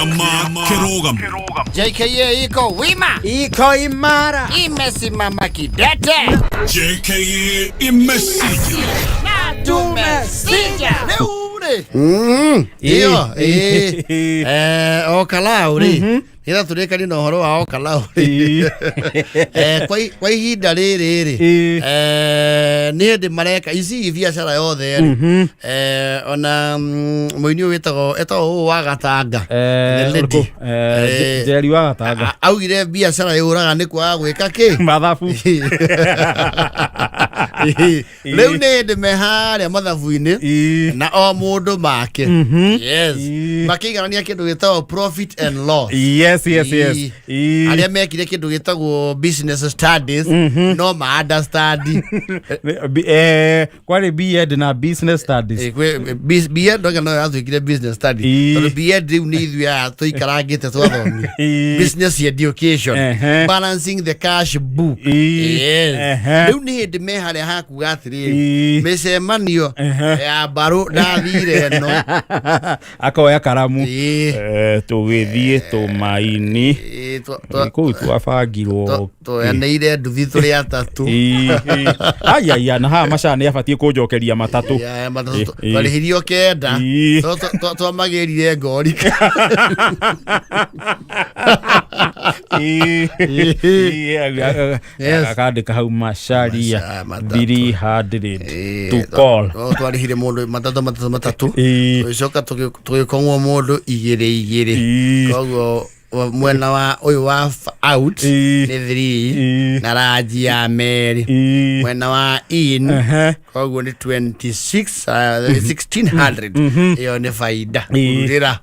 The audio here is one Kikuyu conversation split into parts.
Kĩama kĩrũgamu. JKA iko wima, Iko imara. Imesimama kidete. JKA imesija. Na tumesija. Rĩu rĩ ĩyo ĩ o kalau rĩ, nĩgetha tũrĩkanie na ũhoro wa o kalau rĩ, kwa ihinda rĩrĩ rĩ, nĩ hĩndĩ mareka ici biacara yothe rĩ, ona mũini ũyũ wĩtagwo etagwo ũũ wa Gatanga, the lady. Njeri wa Gatanga. Augire biacara yũraga nĩ kwaga gwĩka kĩ? Mathabu. Rĩu nĩ hĩndĩ me harĩa mathabu-inĩ na o mũndũ make, yes, makĩiganania kĩndũ gĩtagwo profit and loss. Arĩa mekire kĩndũ gĩtagwo business studies no ma understand. Kwarĩ BEd na business studies. BEd ndoga no yatuĩkire business studies, tondũ BEd rĩu nĩ ithuĩ aya tũikarangĩte twathomire business education, balancing the cash book. Yes. Rĩu nĩ hĩndĩ me harĩa hakuga atĩrĩrĩ, mĩcemanio ya mbarũ ndathire ĩno. Akoya karamu. Tũgĩthiĩ tũmaini. Kũu twabangirwo. Twoyanĩire nduthi tũrĩ atatũ. Aiaia, na haha macaa nĩ abatiĩ kũnjokeria matatũ. Ya, matatũ. Twarĩhirio 9. Twamagĩrire ngori. Yes. Akandĩka hau Macharia. Macha- matatũ. 300 to call. Twarĩhire mũndũ matatũ matatũ matatũ, tũgĩcoka tũgĩkong'wo mũndũ igĩrĩ igĩrĩ. Koguo mwena wa ũyũ wa out nĩ 3 na ranji ya merĩ. Mwena wa in, koguo nĩ 26, 1600, ĩyo nĩ baida kũrutĩra.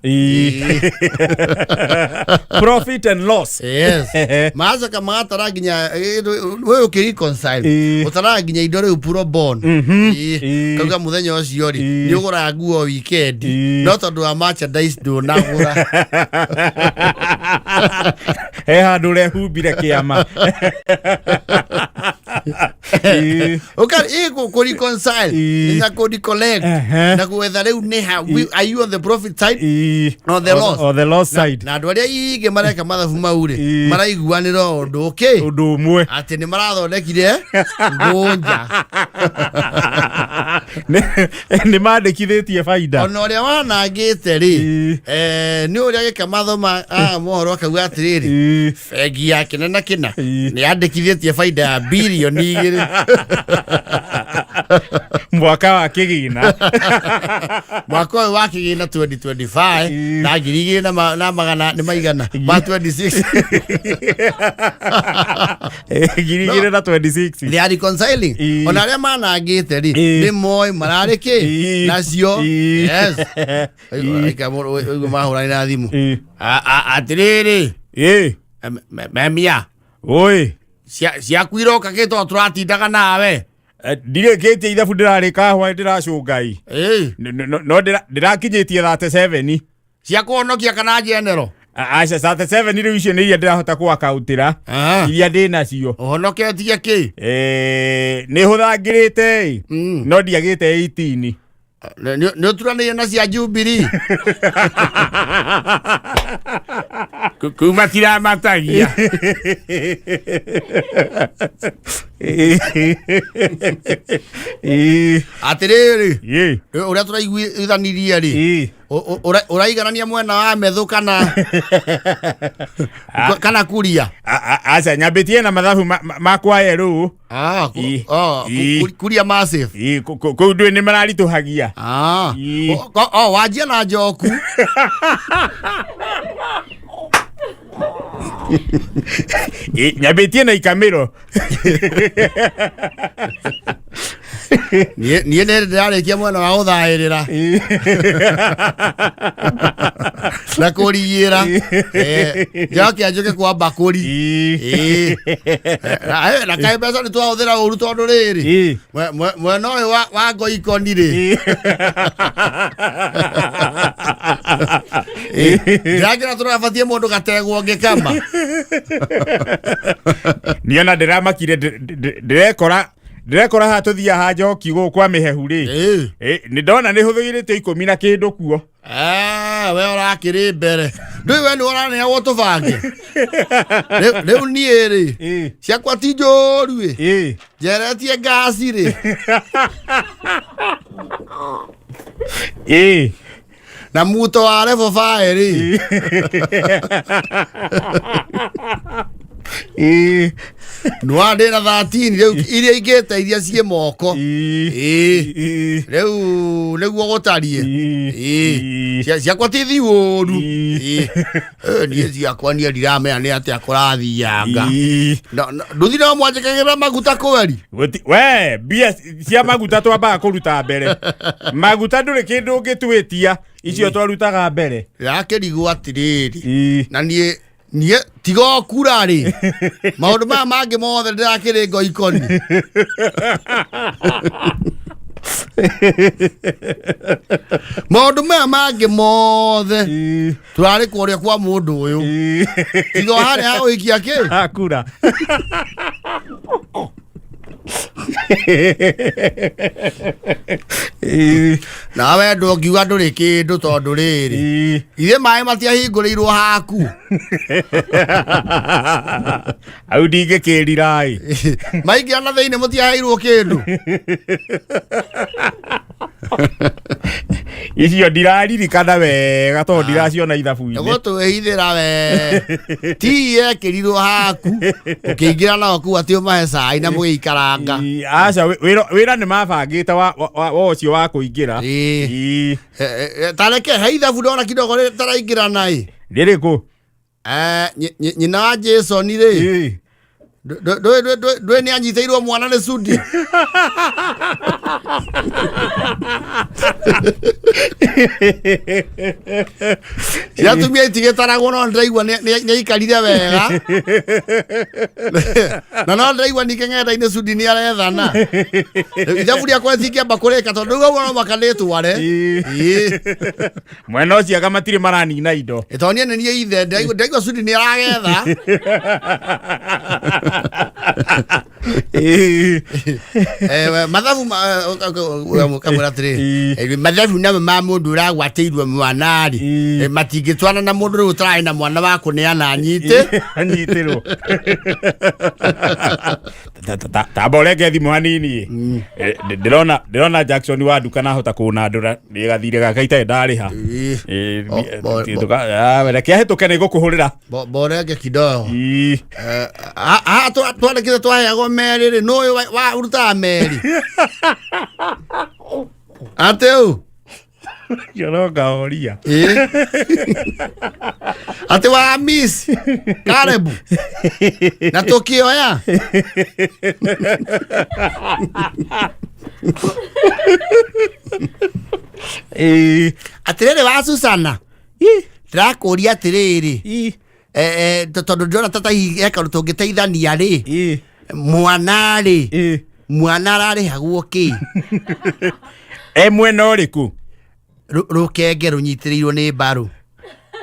Profit and loss. Yes, macoka magatara nginya we ũkĩreconcile, ũtaraga nginya indo rĩu puro bon. Kauga mũthenya ũcio rĩ, nĩ ũgũraga nguo weekend, no tondũ wa merchandise ndũnagũra. He handũ ũrehumbire kĩama. Ũka kũ reconcile na kũ recollect na gwetha rĩu nĩ ha are you on the profit side or the loss? Or the loss side. Na andũ arĩa ingĩ mareka mathabu mau rĩ, maraiguanĩra o ũndũ ũkĩ? Ũndũ ũmwe. Atĩ nĩ marathondekire ngũnja. Nĩ mandĩkithĩtie baida. Ona ũrĩa wanangĩte rĩ, nĩ ũrĩa gĩka mathoma aya mohoro akauga atĩrĩrĩ, bengi ya kĩna na kĩna nĩ yandĩkithĩtie baida ya 2 birioni. Mwaka wa kĩgĩna. Mwaka ũyũ wa kĩgĩna 2025 na ngiri igĩrĩ na magana nĩ maigana ma 26. 2026. They are reconciling. Ona arĩa manangĩte rĩ, nĩ moĩ mararĩ kĩ nacio. Yes. Ũguo mahũranĩra thimũ. Atĩrĩrĩ, memia. Oi. Ciaku iroka kĩ tondũ tũratindaga nawe? Ndirĩkĩtie ithabu, ndĩrarĩka hwaĩ ndĩracũngai. No ndĩrakinyĩtie 37. Cia kũhonokia kana general? Aca, 37 rĩu icio nĩ iria ndĩrahota kũakaũntĩra, iria ndĩ nacio. Ũhonoketie kĩ? Nĩ hũthangĩrĩte ĩ, no ndiagĩte 18. Nĩ ũturanĩire na cia Jubilee kuma tiramatagia. Atĩrĩrĩ, ũrĩa tũraiguithanirie rĩ, ũraiganania mwena wa methu kana kuria? Aca, nyambĩtie na mathabu makwa yerũ. Ah, kuria massive. Kũu ndũĩ nĩ mararitũhagia. Ah. Oh, wanjia na njoku. Nyambĩtie na ikamĩro. Niĩ nĩ ndĩrarĩkia mwena wa gũthaĩrĩra na kũriĩra. Njoke anjũke kwa mbakũri. Ĩĩ. Na kaĩ mbeca nĩ twahũthĩra ũru, tondũ rĩrĩ, mwena ũyũ wa ngoikoni rĩ, ndĩrakĩra tũrabatie mũndũ gategwo ngĩkama. Niona ndĩramakire, ndĩrekora. Ndĩrekora haha tũthiaga ha njoki gũkũ kwa mĩhehu rĩ. Ĩĩ. Nĩ ndona nĩ hũthĩrĩte 10 na kĩndũ kuo. Ah, we ũrakĩrĩ mbere ndũĩ we nĩ ũraneagwo tũbange rĩu niĩ rĩ ciakwa ti njũru ĩ njeretie ngaci rĩ na muto wa level 5 rĩ nwa ndĩ na 13 rĩu iria ingĩte iria ciĩ moko. Ĩĩ. Rĩu nĩguo gũtariĩ. Ĩĩ. Ciakwa ti thiũru. Ĩĩ. Niĩ ciakwa niĩ ndiramenya nĩ atĩa kũrathianga. Nduthi no mwanjĩkagĩra maguta kweri. We mbia cia maguta twambaga kũruta mbere. Maguta ndũrĩ kĩndũ ũngĩtwĩtia, icio twarutaga mbere. Ndĩrakĩrigwo atĩrĩrĩ, na niĩ niĩ tiga o kura rĩ, maũndũ maya mangĩ mothe ndĩrakĩrĩ ngoikoni. Maũndũ maya mangĩ mothe tũrarĩ kũrĩa kwa mũndũ ũyũ, tiga o harĩa ha gũikia kĩ Hakura. Nawe ndũngiuga ndũrĩ kĩndũ tondũ rĩrĩ ithe maĩ matiahingũrĩirwo haku. Au ndingĩkĩrira ĩ. Maingĩra na thĩinĩ mũtiaheirwo kĩndũ. Icio ndiraririkana wega tondũ ndiraciona ithabu-inĩ. Nĩgũtwĩhithĩra we tii yekĩrirwo haku ũkĩingĩra nao kuu atĩ ũmahe cai na mũgĩikaranga. Aca, wĩra nĩ mabangĩte wa ũcio wa kũingĩra. Ĩĩ. Tareke he ithabu ndona kidogo taraingĩra naĩ. Rĩrĩkũ? Nyina wa Jason rĩ, ndũĩ nĩ anyitĩirwo mwana nĩ Sudi. Cia atumia itigĩtaragwo no ndĩraigua nĩ aikarire wega na no ndĩraigua ningĩ ng'enda-inĩ Sudi nĩ arethana. Ithabu rĩakwa rĩtingĩamba kũrĩka tondũ rĩu hau no mũhaka ndĩtware. Ĩĩ. Mwena ũcio anga matirĩ maranina indo. Tondũ niĩ nĩ niĩ ithe, ndĩraigua Sudi nĩ aragetha. Mathabu kamwĩra atĩrĩrĩ, mathabu namo ma mũndũ ũragwatĩirwo mwana rĩ, matingĩtwarana na mũndũ rĩu ũtararĩ na mwana wa kũneana anyite. Anyitĩrwo. Tamba ũrenge thimũ hanini. Ndĩrona Jackson wa nduka nahota kũnandũra nĩ gathirĩ gaka itarĩ ndarĩha. Reke ahĩtũke nĩ ngũkũhũrĩra. Borenge kidogo. Haha twandĩkĩte twaheagwo merĩ rĩ, nũ ũyũ wa ũrutaga merĩ? Atĩ ũ? Ũronga oria. Atĩ wa Miss Karebu na tũkĩoya. Atĩrĩrĩ wa Susana, ndĩrakũria atĩrĩrĩ, tondũ ndĩrona ta hihi he kaũndũ tũngĩteithania rĩ, mwana rĩ, mwana ararĩhagwo kĩ? E mwena ũrĩkũ? Rũkenge rũnyitĩrĩirwo nĩ mbaru.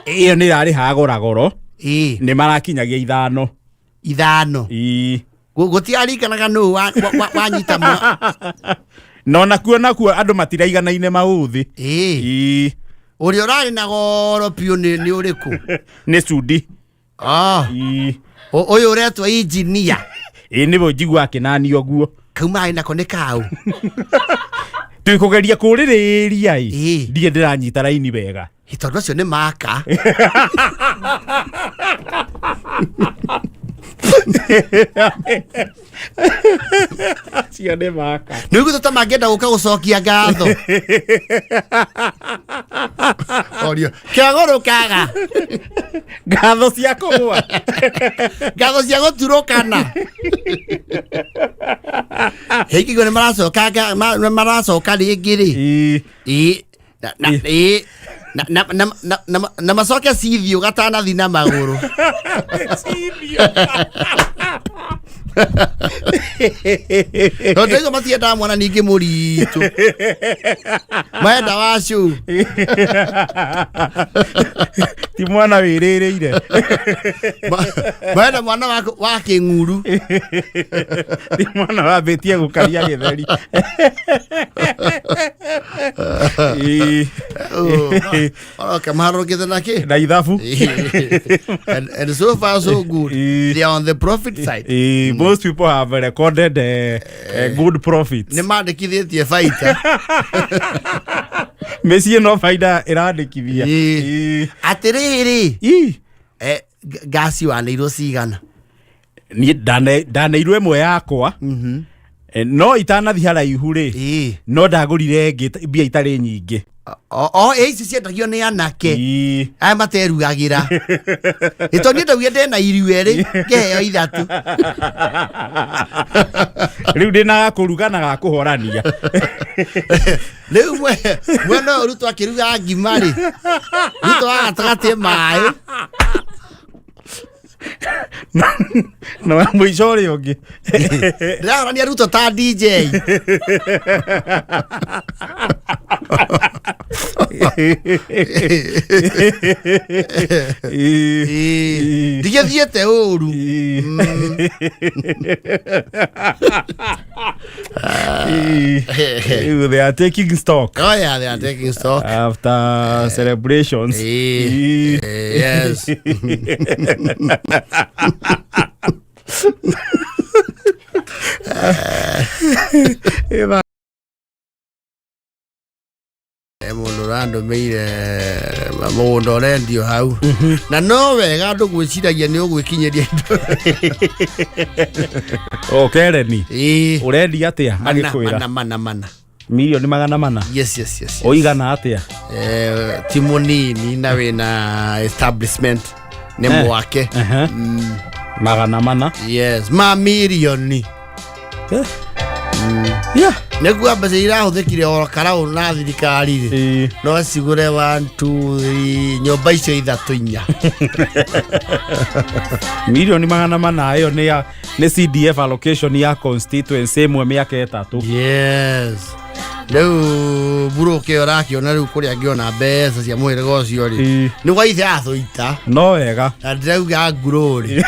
Ĩyo nĩ ĩrarĩhaga goragoro. Nĩ marakinyagia 5. 5. Gũtiarikanaga nũ wanyita No nakuo nakuo andũ matiraiganaine maũthĩ. Ũrĩa ũrarĩ na goro biũ nĩ ũrĩkũ? Nĩ Sudi. Ũyũ ũretwo engineer. Ĩĩ nĩwe njigua akĩnanio guo. Kauma arĩ nako nĩ kaũ? Twĩ kũgeria kũrĩrĩria ĩ. Ndirĩ ndĩranyita raini wega. Tondũ acio nĩ maka. Acio nĩ maka. Nĩ ũiguĩte ta mangĩenda gũka gũcokia ngatho. Orio, kĩagũrũkaga. Ngatho cia kũgũa. Ngatho cia gũturũkana. Hĩngĩguo nĩ maracoka nĩ maracoka rĩngĩ rĩ. Ĩĩ. Na macoke cithio gatanathi na magũrũ. Cithio. Tondũ ndaiga matiendaga mwana ningĩ mũritũ, maenda wacu. Ti mwana wĩrĩrĩire. Maenda mwana wa kĩng'uru. Ti mwana wambĩtie gũkaria gĩtheri. Ĩĩ. Oka maharũrũkĩte na kĩ Na ithabu. And so far so good. They are on the profit side. Ĩĩ, most people have recorded good profits. Nĩ mandĩkithĩtie baita. Mĩciĩ no baida ĩrandĩkithia. Ĩĩ. Ĩĩ. Atĩrĩrĩ, Ĩĩ. Ngasi wanĩirwo cigana? Niĩ ndaneirwo ĩmwe yakwa. No itanathi haraihu rĩ, no ndagũrire ĩngĩ mbia itarĩ nyingĩ. O ici ciendagio nĩ anake Ĩĩ. aya materugagĩra, ĩ tondũ niĩ ndaugire ndena irio erĩ, ngĩheo ithatũ. Rĩu ndĩna ga kũruga na ga kũhorania. Rĩu mwena ũyũ Ruto akĩruga ngima rĩ, Ruto wa gatagatĩ maĩ. Na wa mũico ũrĩa ũngĩ. Ndĩrahorania Ruto ta DJ. Ĩĩ. Ndigĩthiĩte ũru. Ĩĩ. They are taking stock Oh yeah, they are taking stock. after celebrations. Ĩĩ. Ĩĩ. Yes. Ĩĩ. Mũndũ ũrandũmĩire mũgũnda ũrendio hau, na no wega andũ gwĩciragia nĩ ũgwĩkinyĩria indo. O Kereni. Ĩĩ. Ũrendia atĩa? Mana. Agĩkwĩra. Mana, mana, mana. 400,000,000. Yes. Ũigana atĩa? Ti mũnini na wĩna establishment nĩ mwake. Ehe. 400. Yes, ma mirioni. Nĩguo mbeca irahũthĩkire o karaũ na thirikari rĩ, no cigũre 1 2 3 nyũmba icio ithatũ, inya. 400,000,000 ĩyo nĩ CDF allocation ya constituency ĩmwe mĩaka 3. Yes, rĩu mburũke ĩyo ũrakĩona rĩu kũrĩa angĩona mbeca cia mũhĩrĩga ũcio rĩ, nĩ gwa ithe athũita. No wega. Na ndĩrauga ngurũrĩ.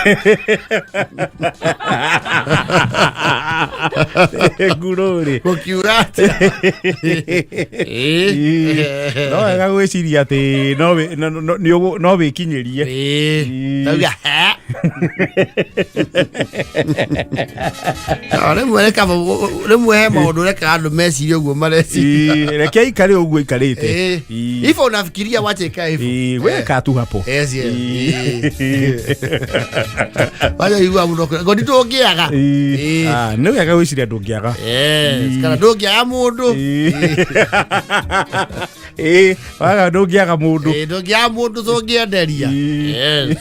Ngurũrĩ. Gũkiuga atĩa? No wega gwĩciria atĩ no wĩ- no- no- nĩ ũgũ- no wĩkinyĩrie. Ndauga he. No, rĩmwe reka rĩmwe he maũndũ rekaga andũ mecirie ũguo mareciria. Ĩĩ, reke aikare ũguo aikarĩte. Hivyo unafikiria, wache ikae hivyo. Ĩĩ, weka tu hapo. Yes. Wacha igua mũno ngoni ndũngĩaga. Ah, nĩ wega gwĩciria ndũngĩaga. Yes, kana ndũngĩaga mũndũ. Ĩĩ, waga ndũngĩaga mũndũ. Ĩĩ, ndũngĩaga mũndũ tũngĩenderia. Yes.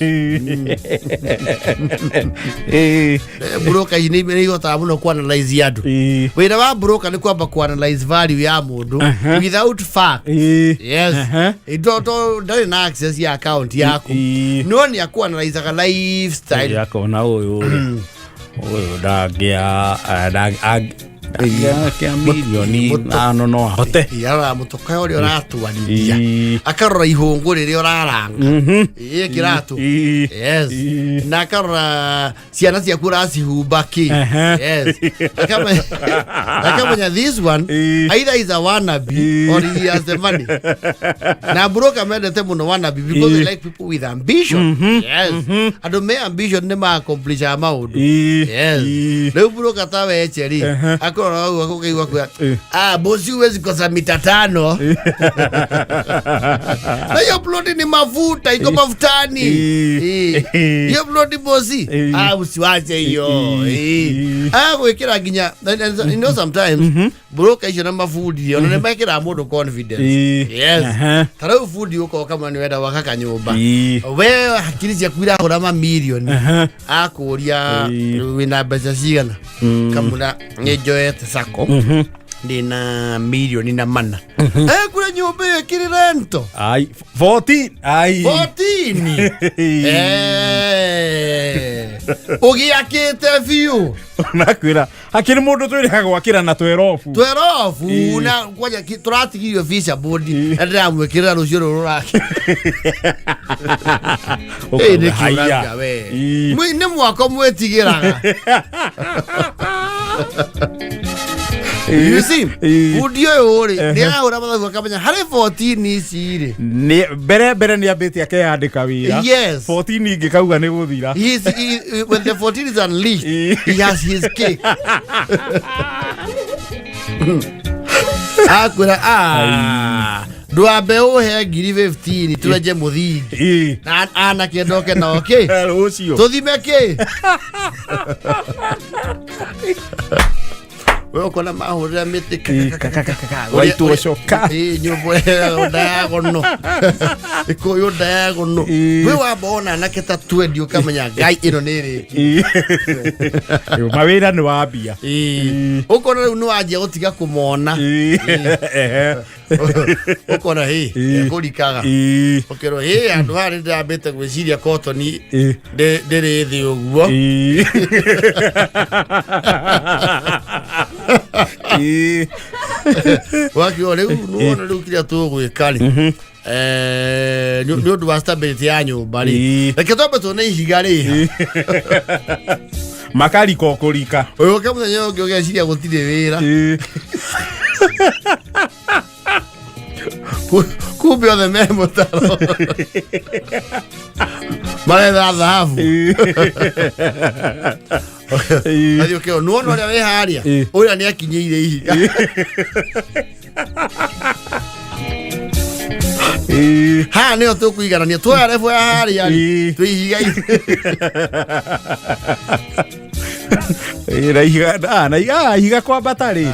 Broker ici nĩ ihotaga mũno kuanalyze andũ. Wĩra wa broker nĩ kwamba kuanalyze value ya mũndũ without fact. Yes. To ndarĩ na access ya account yaku, no nĩ akuanalyzaga lifestyle. Akona ũyũ rĩ, ũyũ ndangĩa ndangĩa 5 million no ahote. Arora mũtoka ũrĩa ũratwarithia, akarora ihũngũ rĩrĩa ũraranga, ĩ kĩratũ. Yes. Na akarora ciana ciaku ũracihumba kĩ. Yes, akamenya this one either is a wannabe or he has the money. Na broker mendete mũno wannabe because they like people with ambition. Yes, andũ me ambition nĩ ma-accomplishaga maũndũ. Yes. Rĩu broker ta weche rĩ, akorora ũguo akũkaigua kuga, "Ah, bosi, huwezi kosa mita 5 na hiyo ploti ni mafuta, iko mafutani. Hiyo ploti, bosi, ah, usiwache hiyo." Agwĩkĩra nginya sometimes broker icio na mabundi ona nĩ mekĩraga mũndũ confidence. Yes. Ta rĩu bundi ũkoka kama nĩ wenda gwaka kanyũmba, we hakiri ciaku irahũra mamirioni, akũria, "Wĩna mbeca cigana?" Kamũra, "Nĩ njoete sacco, ndĩna 400,000." "Kũrĩa nyũmba ĩyo ĩkĩrĩ rento." Ai, 14 ai. 14. Ũgĩakĩte biũ. Nakwĩra hakĩrĩ mũndũ twĩrĩha gwakĩra na twerobu. Twerobu Ĩĩ. na kwanja tũratigirio visa board na ndĩramwĩkĩrĩra rũciũ rũrũ rũrake. Ĩĩ, nĩ kĩũragia we. Ĩĩ. Nĩ mwako mwĩtigĩraga. You see, Ĩĩ. bundi ũyũ rĩ Ehe. nĩ arahũra mathabu akamenya harĩ 14 ici rĩ. Mbere mbere nĩ ambĩte akeyandĩka wĩra. Yes. 14 ingĩ kauga nĩ gũthira. When the 14 is unleashed, Ĩĩ. he has his cake. Akwĩra, "Ah, ndwambe ũhe ngiri 15 twenje mũthingi Ĩĩ. na anake ndoke nao kĩ Rũciũ. tũthime kĩ." We ũkona mahũrĩra mĩtĩ. Ĩĩ, ka, ka, ka, ka, ka. Waitwo coka. Ĩĩ, nyũmba ĩyo diagonal, ĩkũyũ diagonal. Ĩĩ. We wamba wona anake ta 20 ũkamenya ngai ĩno nĩ ĩrĩki. Ĩĩ. Mawĩra nĩ wambia. Ĩĩ. Ũkona rĩu nĩ wanjia gũtiga kũmona. Ĩĩ. Ehe. Ũkona hĩ Ĩĩ. ekũrikaga. Ĩĩ. Ũkerwo hĩ handũ haha nĩ ndĩrambĩte gwĩciria kotoni Ĩĩ. ndĩrĩ thĩ ũguo. Ĩĩ. Ĩĩ. Wakiuga rĩu nĩwona rĩu kĩrĩa tũgwĩka rĩ, nĩ ũndũ wa stability ya nyũmba rĩ, Ĩĩ. reke twambe tuone ihiga rĩha. Makarika o kũrika. Ũyũke mũthenya ũngĩ ũgeciria gũtirĩ wĩra. Ĩĩ. Kumbe othe me mũtaro maretha thahabu. Ĩĩ. Athiĩ ũkerwo nĩwona ũrĩa wĩ harĩa Ĩĩ. ũrĩa nĩ akinyĩire ihiga. Ĩĩ. Haha nĩho tũkũiganania tuoya rebu ya harĩa rĩ Ĩĩ. twĩ ihiga. Ĩĩ, na ihiga na ihiga kwambata rĩ.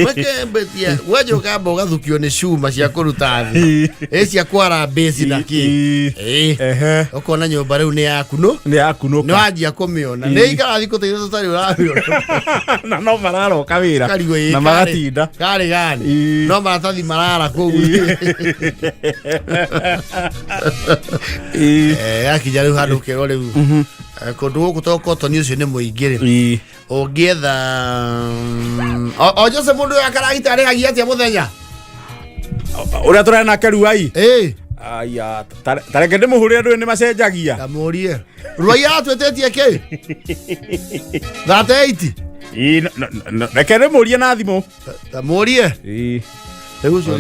Wekembetie wenja ũkamba ũgathukio nĩ cuma cia kũruta thĩ, Ĩĩ. ĩ cia kwara mbĩci na kĩ. Ĩĩ. Ĩ. Ehe. Ũkona nyũmba rĩu nĩ yaku no Nĩ yakunũka. nĩ wanjia kũmĩona Ĩĩ. nĩ ikara thikũ ta ithatũ ũtarĩ ũramĩona. Na no mararoka wĩra. Karigwo ĩ, Na magatinda. karĩ gani Ĩĩ. no maratathi marara kũu. Ĩĩ. Yakinya rĩu handũ ũkerwo rĩu kũndũ gũkũ to kotoni ũcio nĩ mũingĩ rĩ, Ĩĩ. ũngĩetha o Jose mũndũ ũyũ akaragita arĩhagia atĩa mũthenya? Ũrĩa tũrarĩ nake Ruai. Ĩ. Aya, ta reke ndĩmũhũrĩre ndũĩ nĩ macenjagia. Ndamũrie Ruai aratwĩtĩtie kĩ 38. Ĩĩ, reke ndĩmũrie na thimũ. Ndamũrie. Ĩĩ. Rĩu ũcio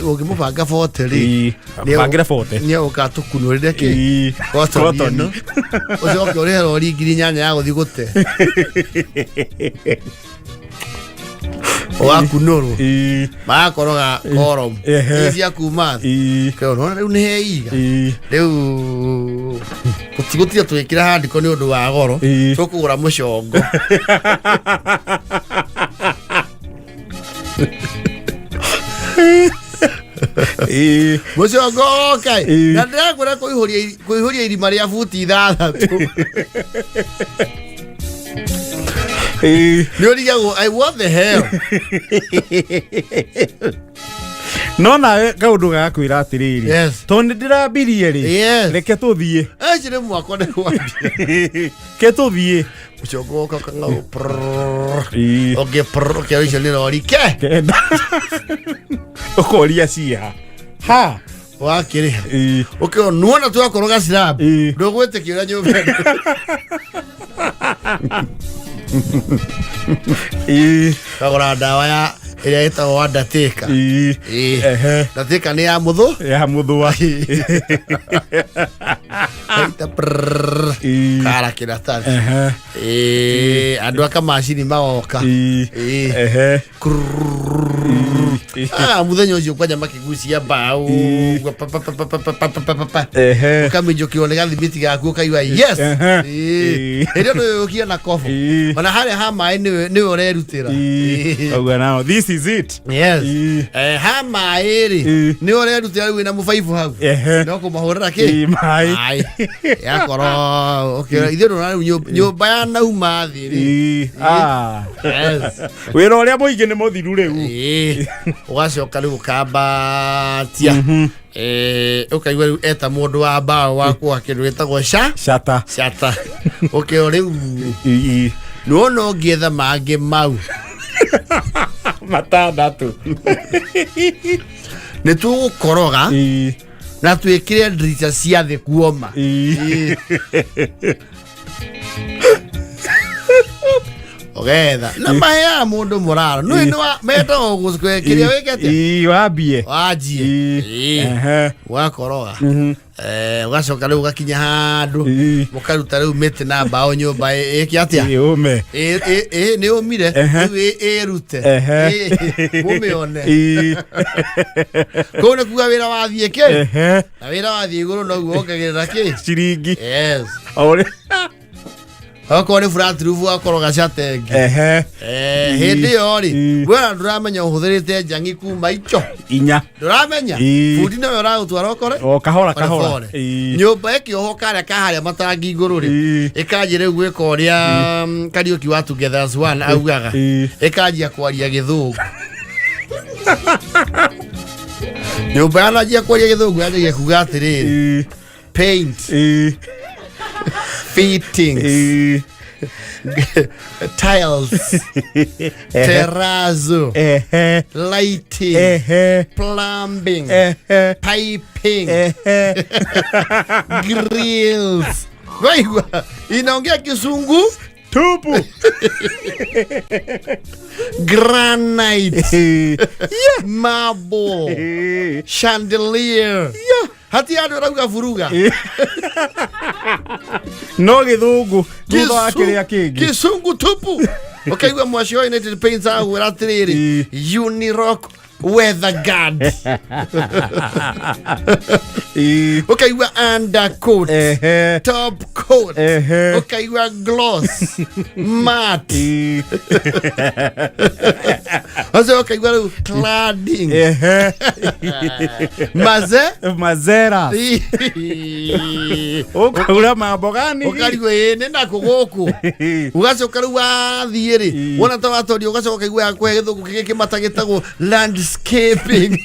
ũngĩmũbanga 40 rĩ. Ĩĩ. Bangĩra 40. Nĩ ũgatũkunũrĩre kĩ Ĩĩ. kotoni Kotoni. ĩno ũcoke ũrĩhe rori 8,000 ya gũthiĩ gũte ũgakunũrwo. Ĩĩ. Magakoroga korom. Ehe. Ĩ cia kuma thĩ. Ĩĩ. Kĩo rĩu nĩ heiga. Ĩĩ. Rĩu gũtigũtiga tũgĩkĩra handiko nĩ ũndũ wa goro. Ĩĩ. Tũkũgũra mũcongo. Ĩĩ. Mũcongo woka Ĩĩ. na ndĩrakwĩra kũihũria irima rĩa buti 6. Ĩĩ. Nĩ ũrigagwo I what the hell. No nawe kaũndũ gagakwĩra atĩrĩrĩ, Yes. tondũ nĩ ndĩrambirie rĩ, Yes. reke tũthiĩ. Eci nĩ mwako nĩ kwambia. Ke tũthiĩ. Mũcongo woka ũkang'au prrrr. Ĩĩ. Ũngĩ prrrr, ũkerwo icio nĩ rori ke. Kenda ũkoria ciha ha. Wakĩrĩha. Ĩĩ. Ũkerwo nuona twakoroga slab. Ĩĩ. Ndũgwĩtĩkia ũrĩa nyũmba ĩno. Ĩĩ. Kagũra ndawa ya ĩrĩa ĩtagwo Undertaker. Ĩĩ. Ĩĩ. Ehe. Undertaker nĩ ya mũthũ. Ya mũthũa. Kaita prrrr. Ĩĩ. Kara kĩratathi. Ehe. Ĩĩ, andũ a kamacini magoka. Ĩĩ. Ĩĩ. Ehe. Ah, mũthenya ũcio kwanja makĩgucia mbaũ Ĩĩ. ũguo pa, pa, pa, pa, pa, pa, pa, pa, pa, pa. Ehe. Ũkamĩnjũkĩrwo nĩ gathimiti gaku ũkaigua yes. Ehe. Ĩĩ. Ĩĩ. Hĩndĩ ĩyo ndũyũkia na kobo. Ĩĩ. Ona harĩa ha maĩ nĩwe ũrerutĩra. Ĩĩ. Ĩĩ. Auga now this is it. Yes. Ĩĩ. Ha maĩ rĩ, Ĩĩ. nĩwe ũrerutĩra rĩu wĩna mũbaibũ hau. Ehe. No kũmahũrĩra kĩ? Ĩĩ, maĩ. Maĩ. Yakorwo ũkĩra ithuĩ ndũrona rĩu nyũmba ya nauma thĩ rĩ. Ĩĩ. Ah. Yes. Wĩra ũrĩa mũingĩ nĩ mũthiru rĩu. Ĩĩ. Ũgacoka rĩu ũkambatia. Ũkaigua rĩu eta mũndũ wa mbaũ wa kuoha kĩndũ gĩtagwo sha Shata. Shata ũkĩo rĩu Ii. nĩwona ũngĩetha mangĩ mau Matandatũ. Nĩ tũgũkoroga Ii. na twĩkĩre ndirica cia thĩ kuoma. Ii. Ũgetha na maheaga mũndũ mũraro nĩ metagwo kĩrĩa wĩke atĩa. Ii, wambie. Wanjie. Ii. Ii. Ehe. Ũgakoroga. Ũgacoka rĩu ũgakinya handũ Ii. mũkaruta rĩu mĩtĩ na mbaũ nyũmba ĩke atĩa. Ii, ũme. Ĩ, nĩ ũmire. Ehe. Rĩu ĩrute. Ehe. Mũmĩone. Ii. Kũu nĩ kuga wĩra wathiĩ kĩ Ehe. na wĩra wathiĩ igũrũ noguo wongagĩrĩra kĩ. Ciringi. Yes. O ũrĩa- Okorwo nĩ flat roof wakoroga catengi. Ehe. Hĩndĩ ĩyo rĩ Ii. wena ndũramenya ũhũthĩrĩte njangi kuma icho. Inya. Ndũramenya. Ii. Bundi nowe ũragũtwara ũkore O kahora kahora. pole. Ii. Nyũmba ĩkĩohwo karĩa kaharĩa matangi igũrũ rĩ Ii. ĩkanjia rĩu gwĩka ũrĩa Kariũki wa Together as One augaga. Ii. Ĩkanjia kwaria gĩthũngũ. Nyũmba yananjia kwaria gĩthũngũ yanjagia kuga atĩrĩrĩ, Ii. paint, Ii. fittings, Ii. tiles, terrazzo, Ehe. lighting, Ehe. plumbing, Ehe. piping, Ehe. grills. Waigua inaongea kisungu. Tupu. Granite, Ii. marble, Ii. chandelier. Hati andũ arauga buruga. No gĩthũngũ thutha wa kĩrĩa kĩngĩ. Kisungu tupu. Ũkaigua mwaci wa United Paints agwĩra atĩrĩrĩ, Ii. Unirock weather guard. Ii. Ũkaigua undercoat, Ehe. top coat. Ehe. Ũkaigua gloss mat. Ii. Ũcio ũkaigua rĩu cladding. Ehe. Maze. Mazera. Ũkaura mambo gani? Ũkarigwo ĩ nĩ nakũ gũkũ. Ũgacoka rĩu wathiĩ rĩ Ii. wona ta watoria ũgacoka ũkaigua yakũhe gĩthũngũ kĩngĩ kĩmata gĩtagwo landscaping.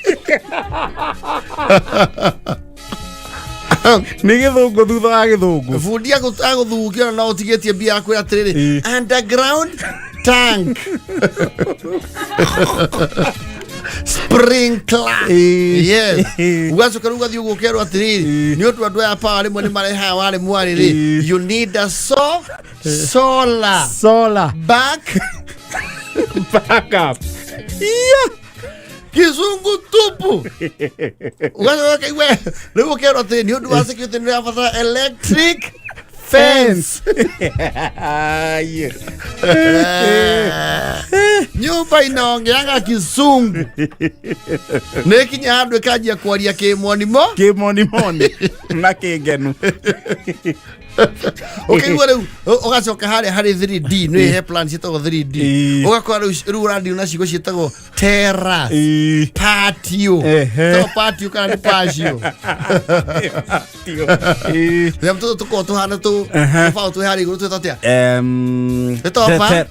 Nĩ gĩthũngũ thutha wa gĩthũngũ. Bundi agũthukia no ũtigĩtie mbia yakwĩra atĩrĩrĩ, Ii. underground tank, sprinkler. Ii. Yes. Ii. Ũgacoka rĩu ũgathiĩ ũguo ũkerwo atĩrĩrĩ, Ii. nĩ ũndũ andũ aya power rĩmwe nĩ marehaga warĩ mwarĩ rĩ, Ii. you need a solar Solar. back. Backup. Yeah. Kizungu tupu. Ũgacoka ũkaigua rĩu ũkerwo atĩrĩ nĩ ũndũ wa security nĩ ũrabatara electric fence. Yeah. Nyũmba inaongeaga kizungu nĩ kinya handũ ĩkanjia kwaria kĩmonimo. Kĩmonimoni na kĩngenu. Ũkaigua rĩu ũgacoka harĩa harĩ 3D nĩ he plan ciĩtagwo 3D. Ii. Ũgakora rĩu ũrandio na ciugo ciĩtagwo terrace, Ii. patio. Ehe. To patio kana nĩ patio? Ii. Rĩrĩa tũtũ tũkoragwo tũhana tũ Ehe. tũbaũ twĩ harĩa igũrũ twĩtwo atĩa? Ĩtagwo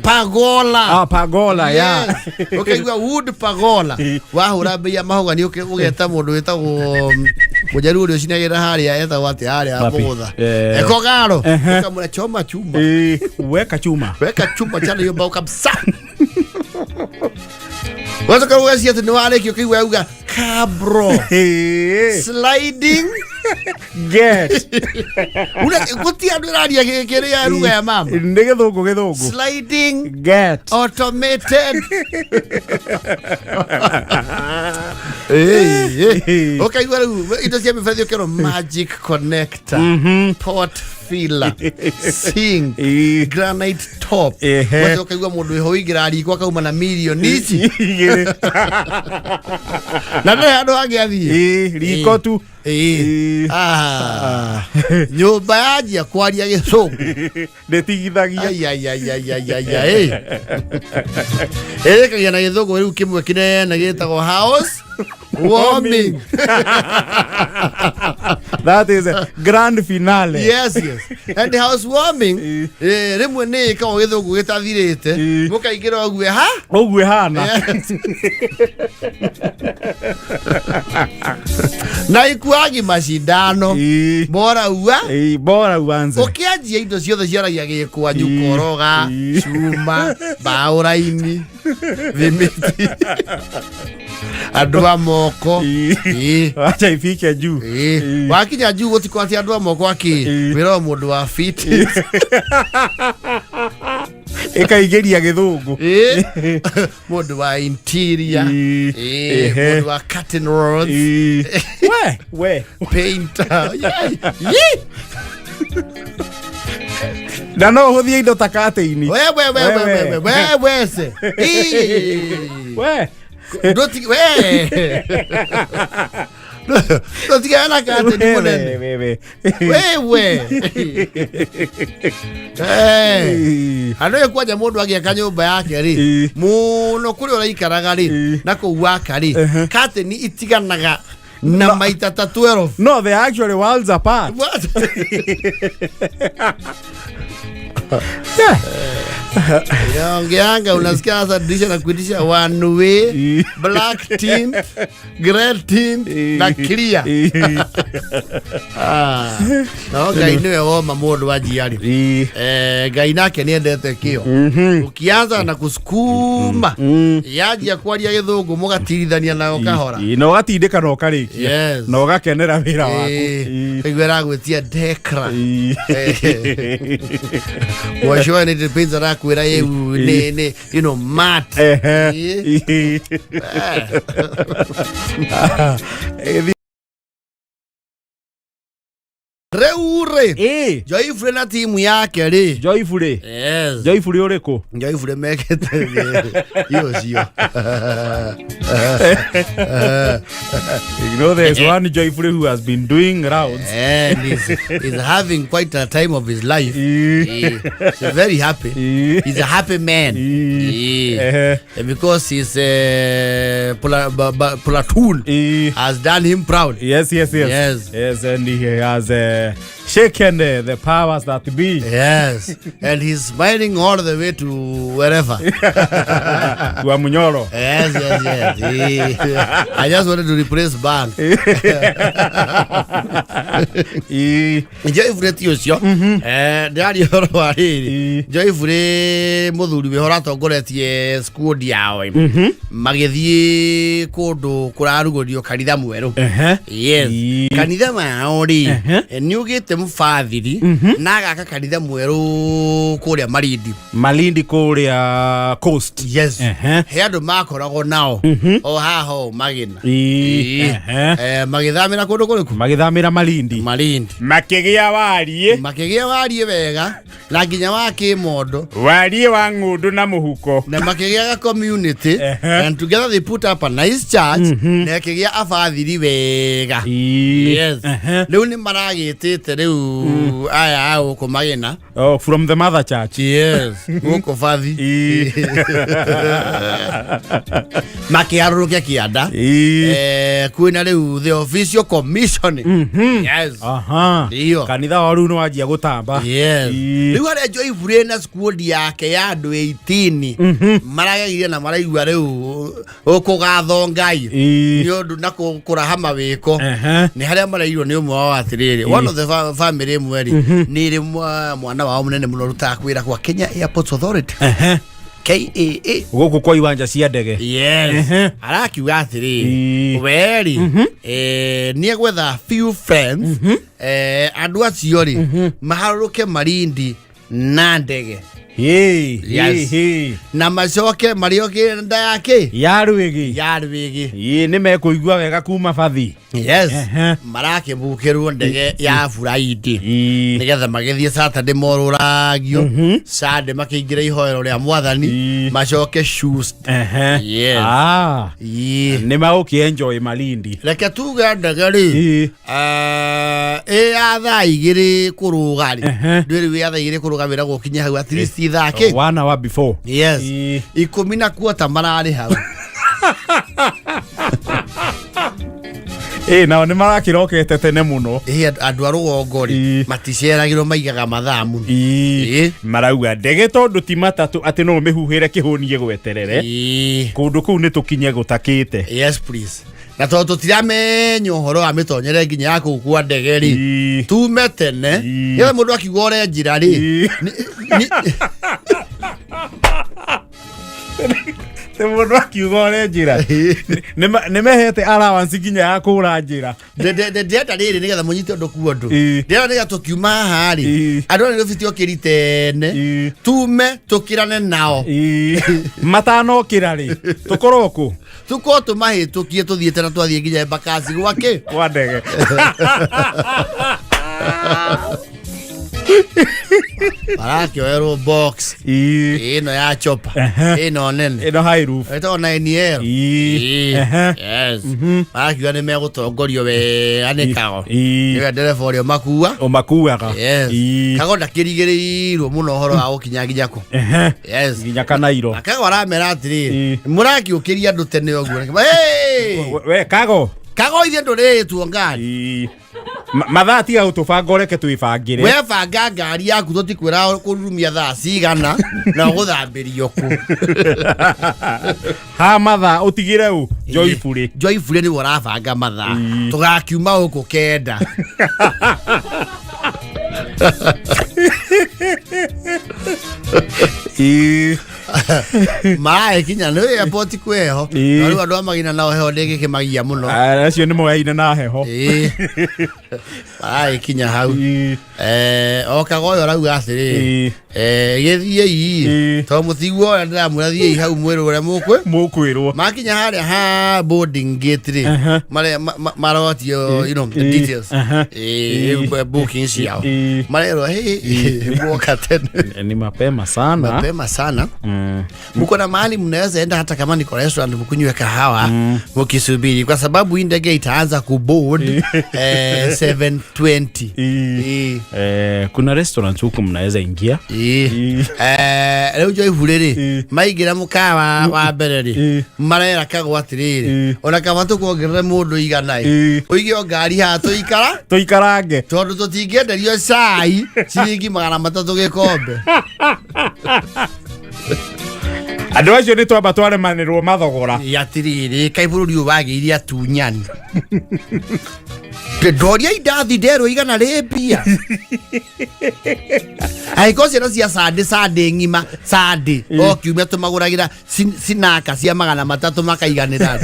Pagola. Ah, pagola, ya. Yes. Ũkaigua wood pagola wahũra mbei ya mahũga nĩ ũgeta mũndũ wĩtagwo mũjaruo ũrĩa ũcinagĩra harĩa etagwo atĩa harĩa Wapi? mũgũtha Eh. ekogaro. Ehe. Ũkamwĩra choma chuma. Ii, weka chuma. Weka chuma chana hiyo mbao kabisa. Wacoka ũgacia atĩ nĩ warĩkia ũkaigua yauga cabro, Ii. sliding. Get. Gũtirĩ andũ ĩraria kĩrĩa ruga ya mama. Nĩ gĩthũngũ gĩthũngũ. Sliding, Get. automated. Ũkaigua rĩu indo cia mĩberethi ũkerwo magic connector, pot filler, sink, Ii. granite top. Ehe. Wacoka ũkaigua mũndũ wĩho ũingĩra riko akauma na mirioni ici. Igĩrĩ. Na ndĩrĩ handũ hangĩ athiĩ. Ii, riko tu. Ĩĩ. Ii. Ah. Nyũmba yanjia kwaria gĩcũngũ. Ndĩtigithagia. Ai, ai, ai, ai, ai, ai, ai. Ĩrĩkagia na gĩthũngũ rĩu kĩmwe kĩnene gĩtagwo house warming. That is a grand finale. Yes, and housewarming, Ĩ. rĩmwe nĩ ĩkagwo gĩthũngũ gĩtathirĩte, Ĩ. mũkaingĩra ũguo ha. Ũguo ĩhana. Yes. Na ikuagi macindano. Ĩ. Bora ua. Ĩ, bora uanze. Ũkĩanjia indo ciothe ciaragia gĩkwanyu, Ĩ. koroga, Ĩ. cuma, mbaũ raini, thimiti, andũ a moko. Ĩ. Ĩ. Wacha ifike juu. Ĩ. Ĩ. Wakinya juu gũtikwo atĩ andũ a moko akĩ Ĩ. wĩra wa mũndũ wa fit. Ĩkaingĩria gĩthũngũ. Ĩ. Mũndũ wa interior. Ĩ. Ĩ. Ehe. Mũndũ wa curtain rods. Ĩ. We we. Painter. Yeah. Na no ũhũthie indo ta katĩini. We we we we we we we se. Ĩ. We. Ndũti we. Ndũtigane na curtain mũnene. We, we, Wewe. Eh. we. Andå kwanja må ndå agĩaka nyũmba yake rĩ, Ĩ. mũno kũrĩa ũraikaraga rĩ, Ĩ. na kũu waka rĩ, Ehe. kateni itiganaga na maita ta 12. No, they are actually worlds apart. What? Yeah. Inaongeanga unasikia sasa dirisha na kuitisha one way, Ĩ. black tint, grey tint na clear. Ĩ. Ah. No Ngai nĩwe woma mũndũ wa njiari. Ĩ. Ngai nake nĩendete kĩo. Ukianza na kusukuma, yanjia kwaria gĩthũngũ mũgatirithania nayo kahora. Ĩ, na ũgatindĩka na ũkarĩkia. Yes. Na ũgakenera wĩra waku. Ĩ. Kaigua ĩragwĩtia dekra. Ĩ. Mwishowe nĩ depends arakwĩra ĩu nĩ mat. Ehe. Ĩ. Ĩ. Ĩ. Rĩu rĩ, Ĩ. Joyfrey na timu yake rĩ. Joyfully. Yes. Joyfully ũrĩkũ? Joyfrey mekĩte ũcio. You know there's one Joyfully who has been doing rounds. And he's having quite a time of his life. Ĩ. He's very happy. Ĩ. He's a happy man. Ĩ. Eh. Ehe. Because his platoon Ĩ. has done him proud. Yes. Yes. Yes, and he has shaken the powers that be. Yes. And he's smiling all the way to wherever. Wa Munyoro. Yes. I just wanted to replace bank. Ĩ. Joyfrey ti ũcio. Ndĩraria ũhoro wa rĩrĩ. Ĩ. Joyfrey mũthuri wĩho ũratongoretie squad yao magĩthiĩ kũndũ kũrarugũrio kanitha mwerũ. Ehe. Yes. Ĩ. Kanitha wao rĩ, Ehe. nĩ ũgĩte mũbathiri na agaka kanitha mwerũ kũrĩa Malindi. Malindi kũrĩa coast. Yes. Ehe. He andũ makoragwo nao o haha o Magina. Ĩ. Ĩ. Ehe. Magĩthamĩra kũndũ kũrĩkũ? Magĩthamĩra Malindi. Malindi. Makĩgĩa wariĩ. Makĩgĩa wariĩ wega na nginya wa kĩmondo. Wariĩ wa ng'ũndũ na mũhuko. Na makĩgĩa ga community. Ehe. And together they put up a nice church na ĩkĩgĩa abathiri wega. Ĩ. Yes. Ehe. Rĩu nĩ maragĩtĩte rĩu aya a gũkũ Magina. Oh, from the mother church. Yes. Gũkũ bathi. Ĩ. Makĩharũrũkia kĩanda. Ĩ. Kwĩna rĩu the official commission. Yes. Aha. Ndio. Kanitha wa rĩu nĩ wanjia gũtamba. Yes. Ĩ. Rĩu harĩa Joyfrey na squad yake ya andũ 18 marageire na maraigua rĩu ũkũgatho Ngai Ĩ. nĩ ũndũ na kũraha mawĩko. Ehe. Nĩ harĩa marairwo nĩ ũmwe wao atĩrĩrĩ, one of the family ĩmwe rĩ, nĩ ĩrĩ mwana wao mũnene mũno ũrutaga wĩra kwa Kenya Airports Authority, Ehe. KAA. Gũkũ kwa iwanja cia ndege. Yes. Ehe. Arakiuga atĩrĩrĩ, Ĩ. weri nĩ egwetha few friends, andũ acio rĩ maharũrũke Malindi na ndege. Hĩ, Yes. hĩ, hĩ. Na macoke marĩoke nda yake Ya rwĩgĩ. ya rwĩgĩ. Ĩ, nĩ mekũigua wega kuma bathi. Yes. Ehe. Marakĩbukĩrwo ndege ya Friday Ĩ. nĩgetha magĩthiĩ Saturday morũragio, Sunday makĩingĩra ihoero rĩa mwathani, Ĩ. macoke Tuesday. Ehe. Yes. Ah. Ĩ. Nĩ magũkĩ-enjoy Malindi. Reke tuge ndege rĩ, Ĩ. ĩ ya thaa igĩrĩ kũrũga rĩ, Ehe. ndwĩrĩ wĩ ya thaa igĩrĩ kũrũga wĩra gũkinya hau at least thaa kĩ. One hour before. Yes. Ĩ. 10:15 mararĩ hau. Ĩ nao nĩ marakĩrokete tene mũno. Ĩ andũ a rũgongo rĩ, Ĩ. maticeragĩrwo, maigaga mathaa mũno. Ĩ. Ĩ. Marauga ndege tondũ ti matatũ atĩ no ũmĩhuhĩre kĩhũnie gweterere. Ĩ. Kũndũ kũu nĩ tũkinye gũtakĩte. Yes please, na tondũ tũtiramenya ũhoro wa mĩtonyere nginya ya kũu kwa ndege rĩ, Ĩ. tume tene Ĩ. nĩgetha mũndũ akiuga ore njĩra rĩ, Ĩ. Tĩ mũndũ akiuga ore njĩra nĩ mehete allowance nginya ya kũra njĩra. Ndĩrenda rĩrĩ nĩgetha mũnyite ũndũ kuo ũndũ. Ĩ. Ndĩrenda nĩgetha tũkiuma haha rĩ, Ĩ. andũ aya nĩ ũkĩri tene, Ĩ. tume tũkĩrane nao. Ĩ. Matanokĩra rĩ, tũkorwo kũ Tũkorwo tũmahĩtũkie tũthiĩte na twathiĩ nginya Embakasi gwake kwa ndege. Marakĩoerwo box Ĩ. ĩno ya chopa, Ehe. ĩno nene Ĩno high roof. ĩtagwo 9L. Ĩ. Ehe. Yes, marakiuga nĩ megũtongorio wega nĩ Kago, Ĩ. nĩwe ndereba ũrĩa ũmakua. Ũmakuaga. Yes. Ĩ. Kago ndakĩrigĩrĩirwo mũno ũhoro wa gũkinya nginya kũ. Ehe. Yes. Nginya kanairo. Na Kago aramera atĩrĩrĩ, Ĩ. mũrakiũkĩria andũ tene ũguo. Hey! We Kago. Kago ithuĩ ndũrĩtwo ngari. Ĩ. Mathaa tiga gũtũbanga, ũreke twĩbangĩre. We banga ngari yaku, tũtikwĩra kũrurumia thaa cigana na ũgũthambĩrio kũ. Ha mathaa ũtigĩre ũ Joyfully. Joyfully nĩwe ũrabanga mathaa. Ĩ. Tũgakiuma gũkũ 9. Ĩ. Maragĩkinya nĩ airport kwĩ heho. Ĩ. Na rĩu andũ a Magina nao heho ndĩngĩkĩmagia mũno. Ah, acio nĩ moyaine na heho. Ĩ. Maragĩkinya hau. Ĩ. O Kago ũyũ arauga atĩrĩrĩ, Ĩ. Gĩthiĩi, Ĩ. tondũ mũtiguo ũrĩa ndĩramwĩra, thiĩi hau mwĩrwo ũrĩa mũkwĩ Mũkwĩrwo. makinya harĩa ha boarding gate rĩ, Aha. marĩa marotio the Ĩ. details. Aha. Ĩ, booking ciao, Ĩ. marerwo, "Hey, muoka tene Ni mapema sana. Mapema sana. Mko na mahali mnaweza enda hata kama ni kwa restaurant mkunywe kahawa mkisubiri, kwa sababu hii ndege itaanza kuboard 7:20." Ĩ. Ĩ. Kuna restaurant huku mnaweza ingia. Ĩ. Ĩ. Rĩu Joyfully rĩ, Ĩ. maingĩra mũkawa wa mbere rĩ, Ĩ. marera Kago atĩrĩrĩ, Ĩ. ona kaba tũkuongerere mũndũ igana ĩ, Ĩ. ũige o ngari haha tũikara Tũikarange. tondũ tũtingĩenderio cai ciringi 300 gĩkombe. Andũ acio nĩ twamba twaremanĩrwo mathogora. Ĩ, atĩrĩrĩ, kaĩ bũrũri ũyũ wagĩire atunyani? Ndoria indathi nderwo 100 rĩ mbia, angĩkorwo ciana cia sandĩ sandĩ ng'ima sandĩ o kiumia tũmagũragĩra cinaka cia 300 makaiganĩra.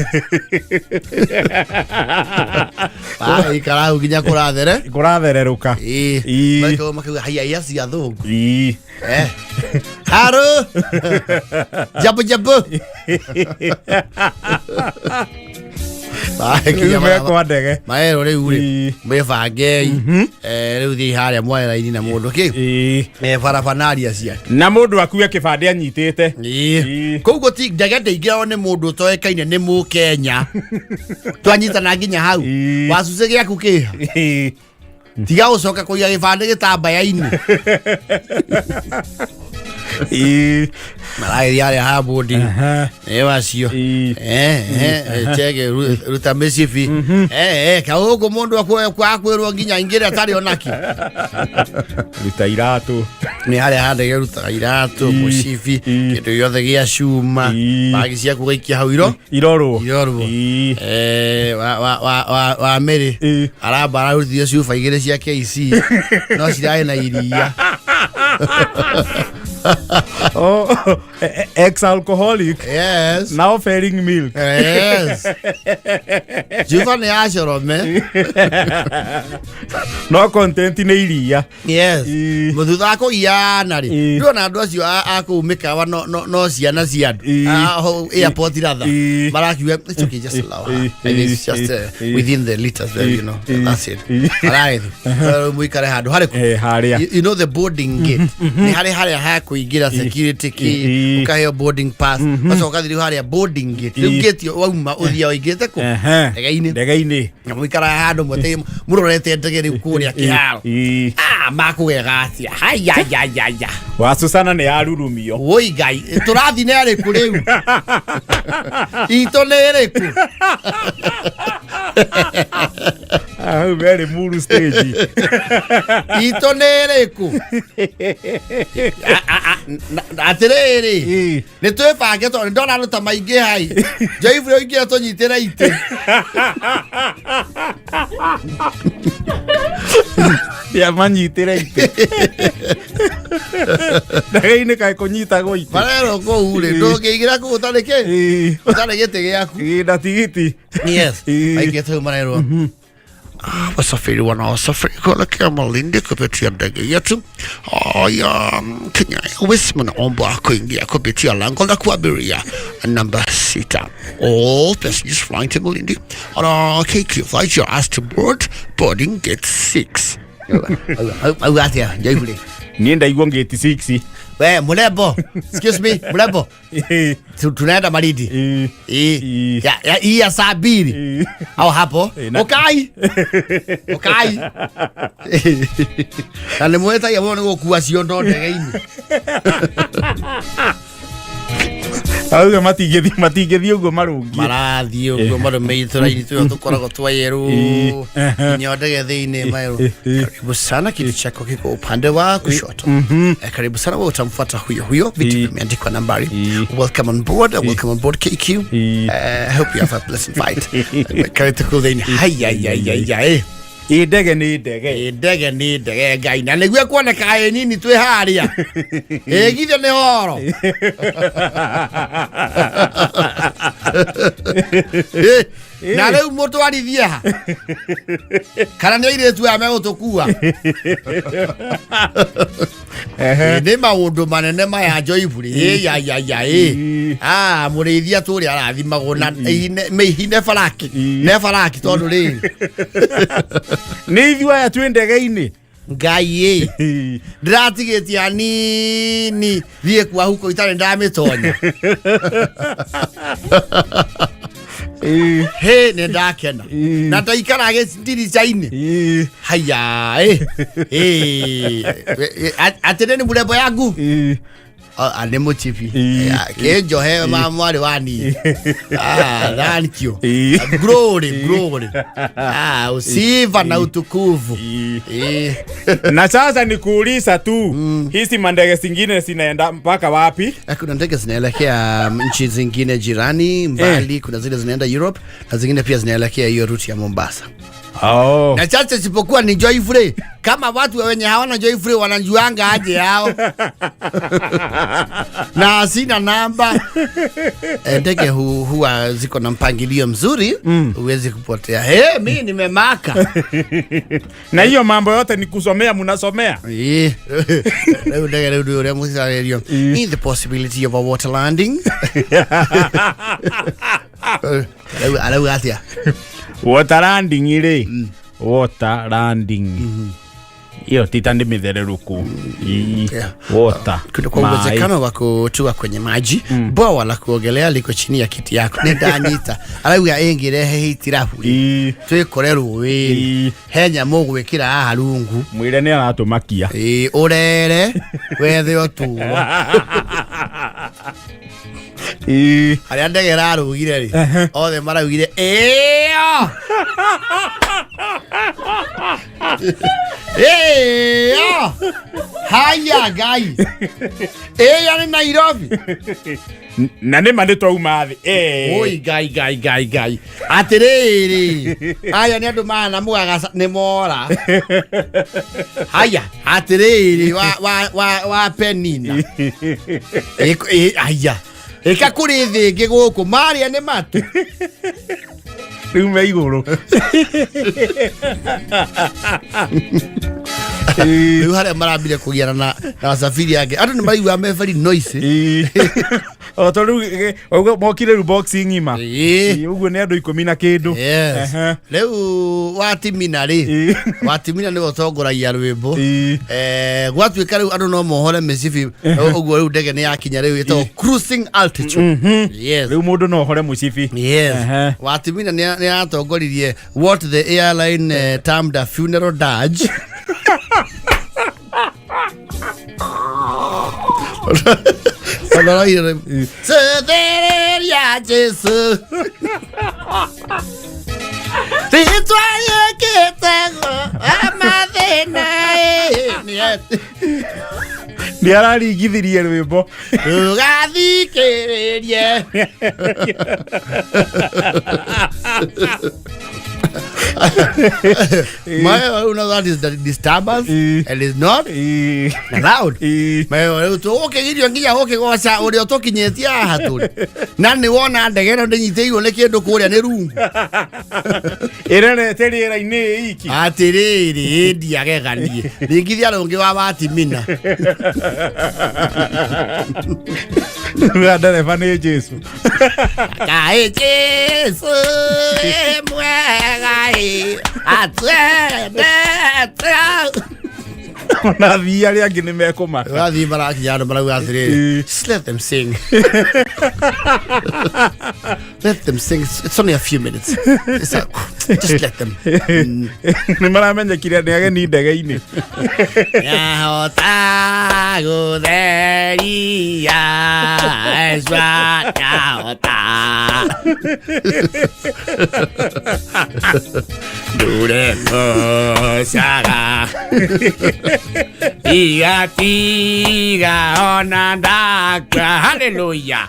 Ikara hau nginya kũrathere. Kũrathererũka. Ĩ. Ĩ. Makauga makauga haiya iya cia thũngũ. Ĩ. Haro jabu jabu. Rĩu mekwa ndege. Maerwo rĩu rĩ, Ĩ. mwĩbangei. Rĩu thiĩ harĩa mwae raini na mũndũ kĩ Ĩ. Barabanaria ciake. Na mũndũ akue kĩbandĩ anyitĩte. Ĩ. Ĩ. Koguo ti ndege ndĩingĩragwo nĩ mũndũ ũtoĩkaine nĩ mũkenya, twanyitana nginya hau. Ĩ. Wacucĩ gĩaku kĩha. Ĩ. Tiga gũcoka kũiga gĩbandĩ gĩtambaya-inĩ. Ĩ. Maragĩthiĩ harĩa ha boarding. Aha. Nĩ wacio. Ĩ. Chege ruta mĩcibi. Kaũgũ mũndũ akwĩrwo nginya ingĩre atarĩ onaki. Ruta iratũ. Nĩ harĩa ha ndege rutaga iratũ, Ĩ. mũcibi, Ĩ. kĩndũ gĩothe gĩa cuma, Ĩ. bagi ciaku gaikia hau iro Irorwo. Irorwo. Ĩ. Wa mĩrĩ Ĩ. aramba ararutithio cuba igĩrĩ cia KC no cirarĩ na iria. Oh, ex alcoholic. Yes. Now failing milk. Yes, cuba nĩ ya corome. No content nĩ iria. Yes. Ĩ. Thutha wa kũgiana rĩ, Ĩ. ndĩrona andũ acio a kũu mĩkawa no ciana cia andũ. Ĩ. Hau airport rather, Ĩ. marakiuga it's okay, just allow her. Ĩ. And it's just Ĩ. within the liters there, you know. Ĩ. That's it. Ĩ. Maragĩthiĩ rĩu mũikare handũ harĩkũ? Harĩa. You know the boarding gate nĩ harĩ harĩa ha kũingĩra security key, Ĩ. ũkaheo boarding pass, ũgacoka ũgathiĩ rĩu harĩa boarding gate rĩu Ĩ. gate ĩyo wauma ũthiaga ũingĩrĩte kũ? Ehe. Ndege-inĩ. Ndege-inĩ. Na mũikaraga handũ mwete mũrorete ndege rĩu kũrĩa kĩharo. Ĩ. Ah, makũgega atĩa? Hayayayaya. Wa Susana nĩ yarurumio. Woi ngai, tũrathi nĩ arĩkũ rĩu? Itũ nĩ ĩrĩkũ? Hau merĩ muru stage. Itũ nĩ ĩrĩkũ? Atĩrĩrĩ, nĩ twĩbange tondũ ndona andũ ta maingĩ hai Joyfrey ũingĩre tũnyitĩre itĩ. Ya manyitĩre itĩ ndege-inĩ kaĩ kũnyitagwo itĩ. Marerwo kũu rĩ, ndũngĩingĩra kũu ũtarĩ kĩ, ũtarĩ gĩtĩ gĩaku. Ĩĩ, na tigiti. Yes. Maingĩ tau marerwo wasafiri wanaosafiri kuelekea Malindi kupitia ndege yetu ya Kenya Airways mnaombwa kuingia kupitia lango la kuabiria namba 6. All passengers flying to Malindi on our KQ flight, you're asked to board boarding gate 6. Au atia, Joyfrey? Niĩ ndaigua ngĩti 6. We, Mulembo, excuse me, Mulembo. Tunaenda Malindi. Ĩĩ. Hii ya saa 2. Au hapo. Ukai. Ukai. Na nĩ mwĩtagia mũno nĩ gũkua ciondo ndege-inĩ. Auga matingĩthiĩ ũguo marũngiĩ. Marathiĩ ũguo marũmĩire tũraini tũyo tũkoragwo twa yerũ nginya ndege thĩinĩ maerũ. Karibu sana, kiti chako kiko upande wa kushoto. Karibu sana, wewe utamfuata huyo huyo, viti vimeandikwa nambari. Welcome on board, welcome on board KQ. Hope you have a pleasant flight. Karibu kũu thĩinĩ. Haya ya ya ya. Ĩ ndege nĩ ndege. Ĩ ndege nĩ ndege Ngai, na nĩguo kuoneka ĩ nini twĩ harĩa. Ĩ githĩ nĩ horo. Ĩ, na rĩu mũtwarithie ha kana nĩ airĩtu aya megũtũkua? Ĩ, nĩ maũndũ manene maya Joyfrey. Ĩ ya ya ya ĩ ah mũrĩithia tũrĩa arathimagwo na mĩihine baraki ne baraki tondũ rĩrĩ Nĩ ithuĩ aya twĩ ndege-inĩ. Ngai ĩ ndĩratigĩtie hanini thiĩ kwa huko itarĩ ndamĩtonya. Hĩ, nĩ ndakena na ndaikara ndirica-inĩ. Haya ĩ ĩ atĩrĩ nĩ mũrembo yangu. Nĩ mũchibi kĩnjohe ma mwarĩ wa niĩ. Thank you. Glory, glory. Usifa na utukufu. Na sasa ni kuuliza tu, hizi mandege zingine zinaenda mpaka wapi? Kuna ndege zinaelekea nchi zingine jirani mbali, kuna zile zinaenda Europe na zingine pia zinaelekea hiyo route ya Mombasa. Na chache isipokuwa ni Joyfrey. Kama watu wenye hawana Joyfrey wanajuanga aje hao. Na sina namba. Ndege huwa ziko na mpangilio mzuri, huwezi kupotea. Hey, mimi nimemaka. Na hiyo mambo yote ni kusomea, mnasomea. Leo ndege leo ndio leo. In the possibility of a water landing. Leo atia. Water landing rĩ, water landing hiyo tita ndi mithererũku. Water. Kuna kwa uwezekano wa kutua kwenye maji, bwawa la kuogelea liko chini ya kiti yako. Nĩ ndanyita. Arauga ĩngĩrehe hitilafu twĩkore rũĩ he nyamũ ũgwĩkĩra haha rungu. Mwĩre nĩ aratũmakia. Ũrere wethe ũtũũro. Harĩa ndege ĩrarũgire rĩ, othe maraugire ĩyo ĩyo haya Ngai ĩyo nĩ Nairobi. Na nĩ ma nĩ twauma thĩ. Oi Ngai Ngai Ngai Ngai atĩrĩrĩ aya nĩ andũ mana mũgagaca nĩ mora. Haya atĩrĩrĩ wa Penina haya ĩka kũrĩ thĩ ĩngĩ gũkũ marĩa nĩ matu rĩu me igũrũ. Rĩu harĩa marambire kũgiana na wasafiri angĩ andũ nĩ maraigua me very noisy. O to rĩu ũguo mokire rĩu boxing ng'ima. Ũguo nĩ andũ 10 na kĩndũ. Rĩu watimina rĩ, watimina nĩwe ũtongoragia rwĩmbo. Gwatuĩka rĩu andũ no mohore mĩcibi ũguo rĩu ndege nĩ yakinya rĩu ĩtagwo cruising altitude. Yes. Rĩu mũndũ no ohore mũcibi. Yes. Watimina nĩ atongoririe what the airline termed a funeral dirge. Sethereria Jesu. Rĩtwa rĩkĩtagwo amathĩna ĩ, Nĩ araringithirie rwĩmbo. Ndũgathikĩrĩrie. My, you know, that is the disturbance and it's not allowed. Tũgũkĩgirio nginya gũkĩgoca ũrĩa ũtũkinyĩtie haha tũrĩ na nĩ wona ndege ĩno ndĩnyitĩirwo nĩ kĩndũ kũrĩa nĩ rungu. Ĩrerete rĩera-inĩ iki. Atĩrĩrĩ, ndiageganie ringithia rũngĩ wa watimina. Wa ndereba nĩ Jesu. Kaĩ Jesu ĩ mwega ĩ, atwendete. Ona athii arĩa angĩ nĩ mekũmaka. Wathiĩ marakinya andũ marauga atĩrĩrĩ, just let them sing, let them sing, it's only a few minutes. It's a, just let them. Nĩ maramenyekire nĩ ageni ndege-inĩ. Nyahota gũtheria Ezra, nyahota ndure ngocaga igatiga ona ndakua. Haleluya.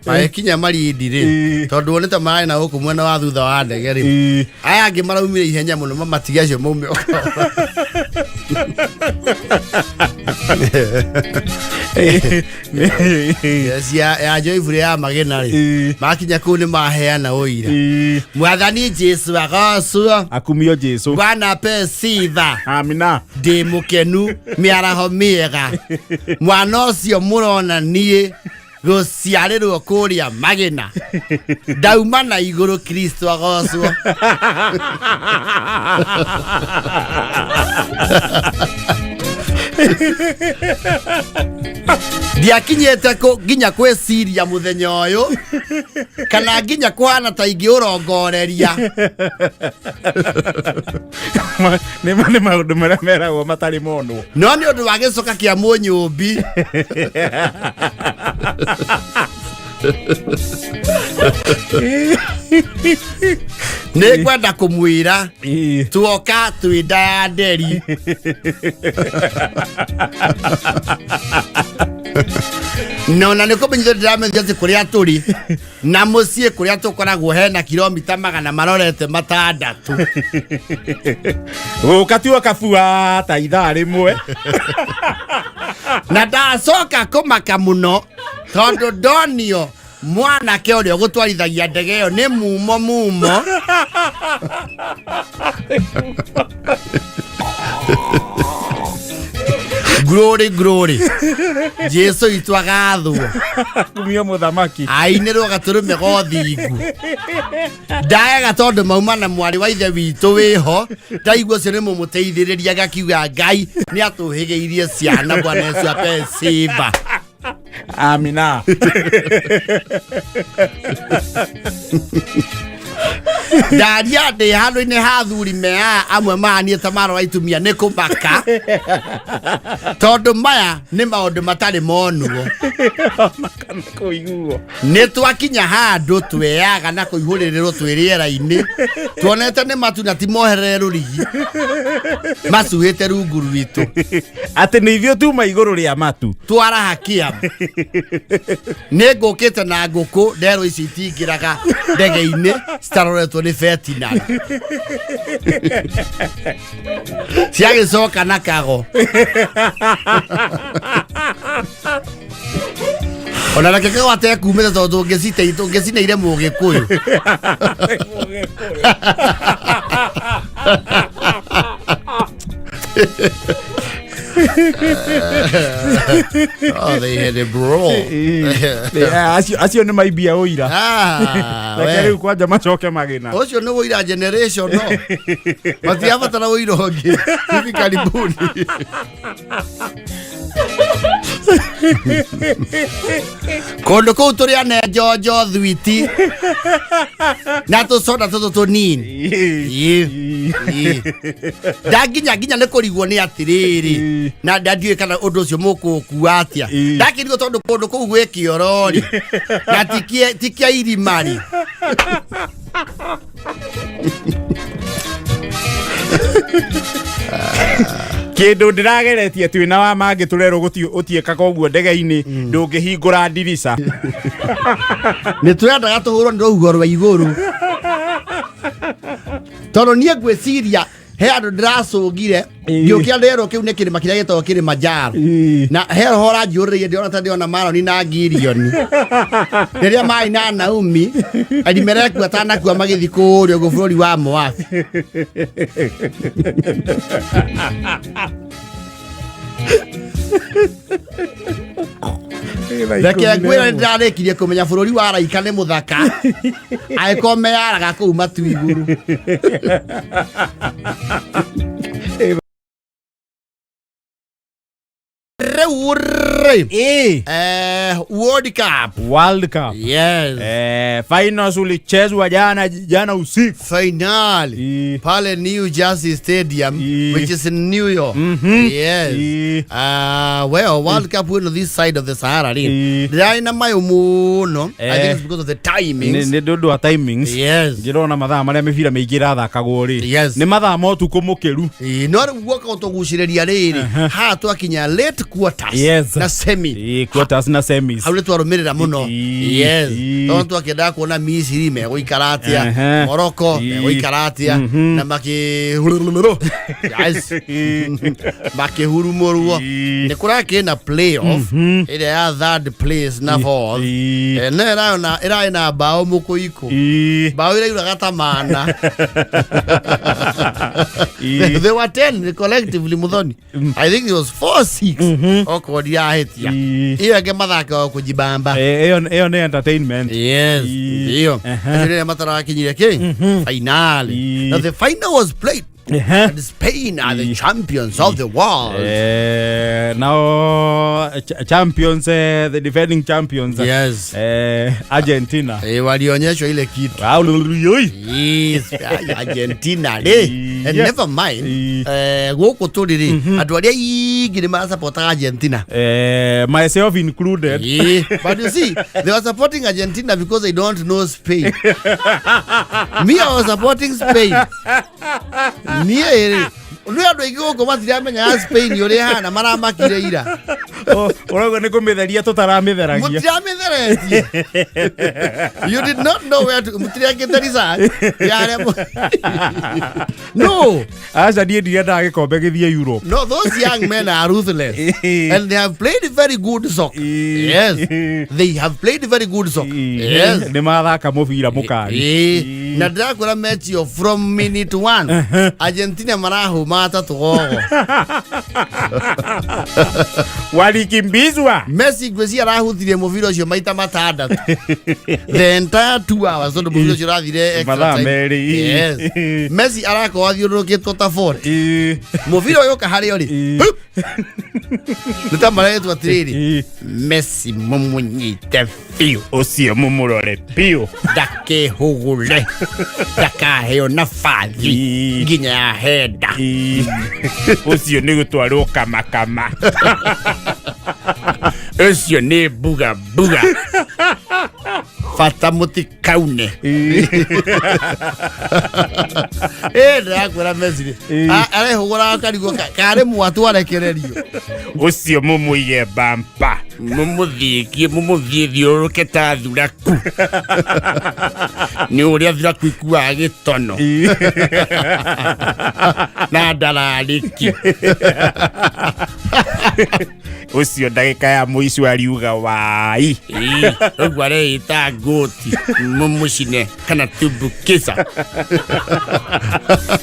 Magĩkinya Marindi rĩ, tondũ wonete mararĩ na gũkũ mwena wa thutha wa ndege rĩ, aya angĩ maraumire ihenya mũno mamatiga acio maume o kahora. Yes, ya Joyful ya Magena rĩ, makinya kũu nĩ maheana ũira. Mwathani Jesu agocwo. Akumio Jesu. Bwana apewe sifa. Amina. Ndĩ mũkenu mĩaraho mĩega, mwana ũcio mũrona niĩ gũciarĩrwo kũrĩa Magena ndauma na igũrũ. Kristo agocwo. Ndiakinyĩte nginya kwĩciria mũthenya ũyũ kana nginya kũhana ta ingĩũrongoreria. Nĩ maũndũ marĩa meragwo matarĩ monwo. No nĩ ũndũ wa gĩcoka kĩa mũnyũmbi. Nĩ ngwenda kũmwĩra tuoka twĩ nda ya nderi no na nĩ kũmenyithio ndĩramenyithio atĩ kũrĩa tũrĩ na mũciĩ kũrĩa tũkoragwo hena kilomita 660. Gũka tuo kabua ta ithaa rĩmwe. Na ndacoka kũmaka mũno tondũ ndonio mwanake ũrĩa ũgũtwarithagia ndege ĩyo nĩ mumo mumo. Glory, glory. Jesu itũ agathwo. Akumio mũthamaki. Ainĩrwo gatũrũme gothingu. Ndaega tondũ mauma na mwarĩ wa ithe witũ wĩho, ndaigua ũcio nĩ mũmũteithĩrĩria gakiuga Ngai nĩ atũhĩgĩirie ciana. Bwana Yesu apewe sifa. Amina. Ndaria ndĩ handũ-inĩ ha athuri me aya amwe mahanie ta marora itumia nĩ kũmaka tondũ maya nĩ maũndũ matarĩ monwo. Kana kũiguo. Nĩ twakinya handũ tweyaga na kũihũrĩrĩrwo twĩ rĩera-inĩ tuonete nĩ matu na ti moherere rũrigi macuhĩte rungu rwitũ. Atĩ nĩ ithuĩ tuma igũrũ rĩa matu. Twaraha kĩam nĩ ngũkĩte na ngũkũ nderwo ici itingĩraga ndege-inĩ citaroretwo nĩ veterinary ciagĩcoka na kago ona reke kago atekumĩte tondũ tũngĩcineire mũgĩkũyũ. Oh, they had a brawl. Acio nĩ maimbia ũira. Ah, reke we. Rĩu kwanja macoke Magena. Ũcio nĩ wũira generation no matirabatara wũira ũngĩ hivi karibuni. Kũndũ kũu tũrĩane njonjo thwiti na tũcoda tũtũ tũnini. Ĩĩ. Ĩĩ. Ndanginya nginya nĩ kũrigwo nĩ atĩrĩrĩ na ndandiũĩ kana ũndũ ũcio mũkũũkua atĩa. Ndakĩrigwo tondũ kũndũ kũu gwĩ kĩoro-rĩ na ti kĩa irima-rĩ. Kindu ndirageretie twina wa mangĩ tũrerwo gũtiĩkaga ũguo ndege-inĩ, ndũngĩhingũra ndirica. Nĩ tũrendaga tũhũrwo nĩ rũhuho rwa igũrũ tondũ niĩ ngwĩciria he andũ ndĩracũngire ngĩũkĩra ndĩrerwo kĩu nĩ kĩrĩma kĩrĩa gĩtagwo Kilimanjaro na he roho ũranjũrĩrĩire ndĩrona ta ndĩrona Maroni na Girioni rĩrĩa marĩ na Naomi Elimeleku atanakua magĩthiĩ kũrĩa ũguo bũrũri wa Moabi. Reke ngwĩra nĩ ndĩrarĩkirie kũmenya bũrũri wa raika nĩ mũthaka angĩkorwo meyaraga kũu matu igũrũ. Rĩu rĩ World Cup. World Cup. Yes. Finals ulichezwa jana jana usiku. Finali pale New Jersey Stadium, which is in New York. Yes. Well, World Cup win this side of the Sahara rĩ ndĩrarĩ na mayũ mũno. I think it's because of the timings. Nĩ ũndũ wa timings. Yes. Ngĩrona mathaa marĩa mĩbira mĩingĩ ĩrathakagwo rĩ nĩ mathaa ma ũtukũ mũkĩru. Ĩĩ, no rĩu guoka gũtũgucĩrĩria rĩrĩ haha twakinya late quarters na semi. Quarters na semis. Hau nĩ twarũmĩrĩra mũno. Yes. Tondũ twakĩendaga kuona Misiri megũikara atĩa, Morocco megũikara atĩa na makĩ yes. Makĩhurumũrwo. Nĩ kũrakĩrĩ na playoff ĩrĩa ya third place na fourth. No ĩrarĩ ĩrarĩ na mbaũ mũkũikũ, mbaũ irauraga ta mana. They were 10 collectively, Muthoni. I think it was 4-6 okorwo ndirahĩtia. Ĩyo ĩngĩ mathakaga kũjibamba. Ĩyo nĩ entertainment. Yes. Ĩyo acio rĩrĩa matarakinyire kĩ finale. Now the final was played and Spain are the champions of the world. Nao champions, the defending champions, Yes. Argentina. Walionyeshwa ile kitu. Hallelujah. Yes, Argentina rĩ and never mind gũkũ tũrĩ rĩ andũ arĩa aingĩ nĩ marasapotaga Argentina. Myself included. Yeah, but you see, they were supporting Argentina because they don't know Spain. Me, I was supporting Spain. Niĩ rĩ, nĩ andũ aingĩ gũkũ matiramenyaga Spain ũrĩa ĩhana, maramakire ira. Ũrauga nĩ kũmĩtheria tũtaramĩtheragia. Mũtiramĩtheretie. You did not know where to, mũtirekĩte research ya arĩa no. Aca, niĩ ndirendaga gĩkombe gĩthiĩ Europe. No, those young men are ruthless and they have played very good soccer. Yes, they have played very good soccer. Yes. Nĩ mathaka mũbira mũkari. Ĩĩ, na ndĩrakwĩra mechi ĩyo from minute one Argentina marahũmaga ta tũgogo. Walikimbizwa. Messi ngwĩciria arahutirie mũbira ũcio maita 6 the entire 2 hours tondũ mũbira ũcio ũrathire extra Mathaa time. 2. Yes. Messi arakorwo athiũrũrũkĩtwo ta 40. Mũbira ũyũ ũka harĩa ũrĩ nĩ ta maretwo atĩrĩrĩ, Messi mũmũnyite biũ. Ũcio mũmũrore biũ. Ndakehũgũre, ndakaheo nabathi nginya ya henda. Ũcio nĩ gũtwarwo kamakama. Ũcio nĩ mbuga mbuga, bata mũtikaune. Ĩ ndĩrakwĩra Messi rĩ arehũgũraga karigwo karĩ mwatũ arekererio. Ũcio mũmũige bampa. Mũmũthiĩkie, mũmũthiĩ thiũrũrũke ta thuraku, nĩ ũrĩa thuraku ikuaga gĩtono na ndararĩki. Ũcio ndagĩka ya mũico ariuga wai. Ĩĩ, ũguo areĩta ngũti, mũmũcine kana tumbukiza.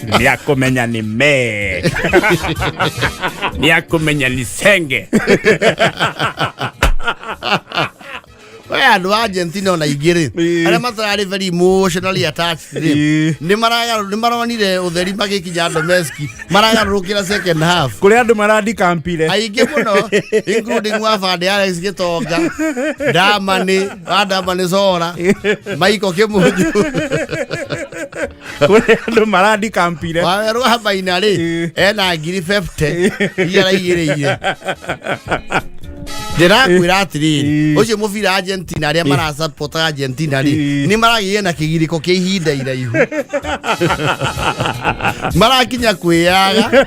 Nĩ akũmenya nĩ me. Nĩ akũmenya nĩ senge. We andũ a Argentina ona ingĩ rĩ, arĩa matararĩ very emotionally attached rĩ, nĩ maronire ũtheri magĩkinya Domesky, maragarũrũkĩra second half. Kũrĩ andũ marandikampire. Aingĩ mũno, including wabande Alex Gĩtonga, Damani wa Damani, Sora Maiko Kĩmunyu. Kũrĩ andũ marandikampire. Wawerũ wa Maina rĩ, ena 50,000 iria araigĩrĩire. Ndĩrakwĩra atĩrĩrĩ, ũcio mũbira Argentina, arĩa marasapota Argentina rĩ, nĩ maragĩire na kĩgirĩko kĩa ihinda iraihu, marakinya kwĩyaga.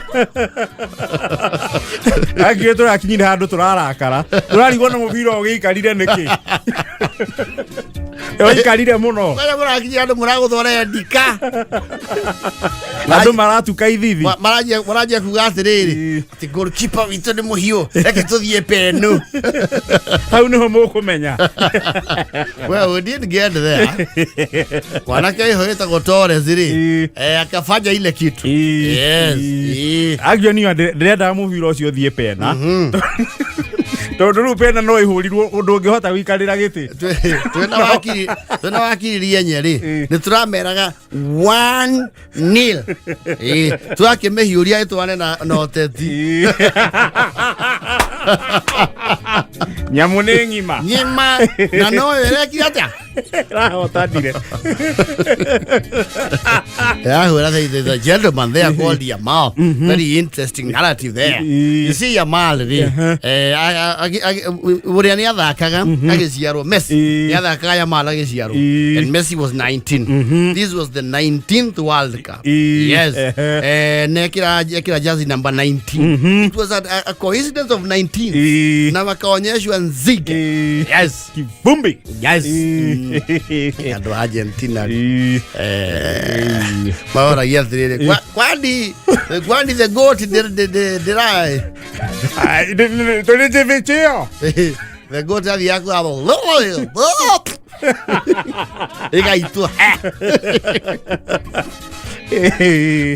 Angĩ tũrakinyire handũ tũrarakara, tũrarigwo na mũbira ũgĩikarire nĩkĩ, ũikarire mũno. Marĩa mũrakinya andũ mũragũthwo rendika. Andũ maratuka ithithi. Maranjia kuga atĩrĩrĩ, atĩ goalkeeper witũ nĩ mũhiũ, reke tũthiĩ penu. Hau nĩho mũkũmenya. Well, we didn't get there. Mwanake ĩho ĩtagwo Torres rĩ, akafanya ile kitu. Yes. Agio niyo ndĩrendaga mũbira ũcio ũthiĩ pena, tondũ rĩu pena no ĩhũrirwo ũndũ ũngĩhota gũikarĩra gĩtĩ. Twĩna wakiri Rienye rĩ, nĩ tũrameraga 1-0, tũrakĩmĩhiũria ĩtwane na ũteti. Nyamũ nĩ ng'ima. Ng'ima na noyo ĩrekire atĩa? Rahotanire. Yeah, well, the gentleman there called Yamal. Very interesting narrative there. You see Yamal rĩ, ũrĩa nĩ athakaga agĩciarwo Messi, nĩ athakaga Yamal agĩciarwo, and Messi was 19. This was the 19th World Cup. Yes. Na ekĩra jersey number 19. It was a coincidence of 19 na wakaonyeshwa nzige. Yes. Kivumbi. Yes. Andũ a Argentina rĩ, maoragia atĩrĩrĩ, kwani the goat ndĩra Tũrĩ njĩvĩtio. The goat athiaga kuga ĩgaitwo.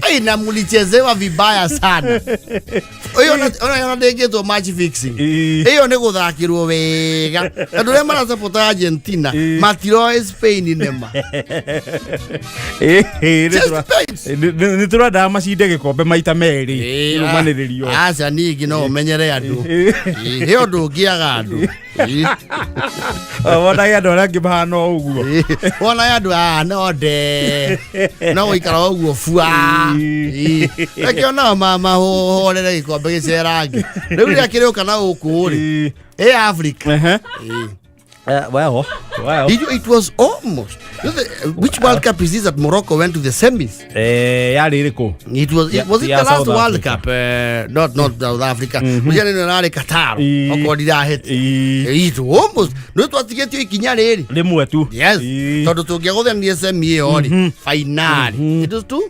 Ai, na mulichezewa vibaya sana. Ũyũ ona ndĩngĩtwo match fixing. Ĩyo nĩ gũthakĩrwo wega. Andũ arĩa marasapota Argentina matiroĩ Spain nĩma. Just Spain. Nĩ tũrendaga macinde gĩkombe maita merĩ rũmanĩrĩrio. Aca, ningĩ no ũmenyere andũ. He ũndũ ũngĩaga andũ. Wonage andũ arĩa angĩ mahana o ũguo. Wona andũ aya no nde no gũikara o ũguo bua. Reke onao mahũrĩre gĩkombe gĩcerange rĩu rĩrĩa kĩrĩũka na gũkũ rĩ, ĩ Africa. Well, well. Did you, it was almost. You know, which World Cup is this that Morocco went to the semis? Yarĩ ĩrĩkũ? It was, Yeah, was it yeah, the last South World Africa. Cup? Not South Africa. Mm-hmm. Nĩ rarĩ Qatar. Okorwo ndirahĩtia. It almost. Nĩ twatigetio ikinya rĩrĩ. Rĩmwe tu. Yes. Tondũ tũngĩagũthanirie semi ĩyo rĩ, finali. It was two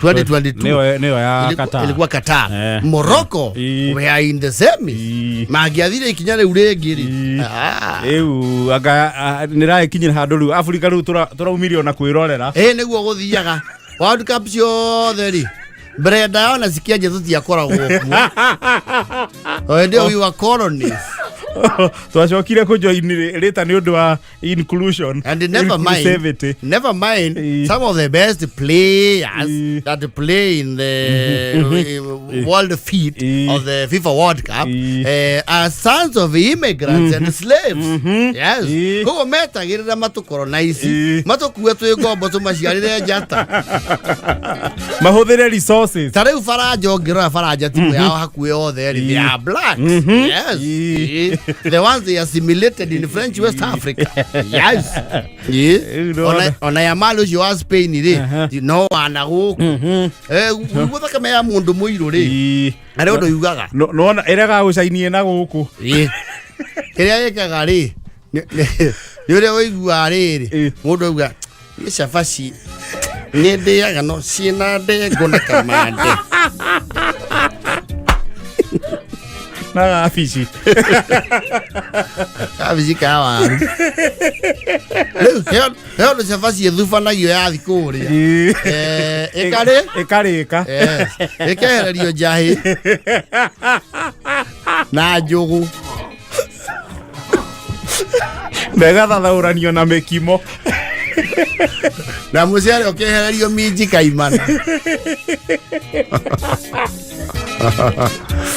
2022. Nĩyo ya Qatar. Ilikuwa Qatar. Morocco were in the semis. Mangĩathire ikinya rĩu rĩngĩ rĩ. Ah. Rĩu anga nĩ ragĩkinyĩra handũ rĩu Afrika rĩu tũraumire ona kwĩrorera. Ĩ, nĩguo gũthiaga World Cup ciothe rĩ, mbere ndaya ona cikĩanjia tũtiakoragwo kuo. Hĩndĩ ĩyo we were colonies. Twacokire kũjoin rĩta nĩ ũndũ wa inclusion, And never mind, inclusivity. never mind some of the best players that play in the world feed of the FIFA World Cup are sons of immigrants and slaves. Yes. Koguo metagĩrĩra matũkolonize, matũkue twĩ ngombo, tũmaciarĩre njata. Mahũthĩre resources. Ta rĩu Faranja, ũngĩrora Faranja, timu yao hakuhĩ othe rĩ, they are blacks. Yes. The ones they assimilated in French West Africa. Yes. Rĩu ndona. Ona Yamal ũcio wa Spain rĩ, no wana gũkũ. Guo thakame ya mũndũ mũirũ rĩ, harĩ ũndũ yugaga. Nona ĩrega gũcainie na gũkũ. Kĩrĩa ĩkaga rĩ, nĩ ũrĩa ũiguaga rĩrĩ, mũndũ auga nĩ cabaci nĩ ndĩaga no ciĩna ndengũ na kamande. Na gabici. Kabici ka waru. Rĩu he ũndũ cabaci ĩthubanagio yathi kũrĩa. Ĩkarĩ ĩkarĩka. Yes. Ĩkehererio njahĩ na njũgũ. Ndegathathaũranio na mĩkimo. Na mũcere ũkĩehererio minji kaimana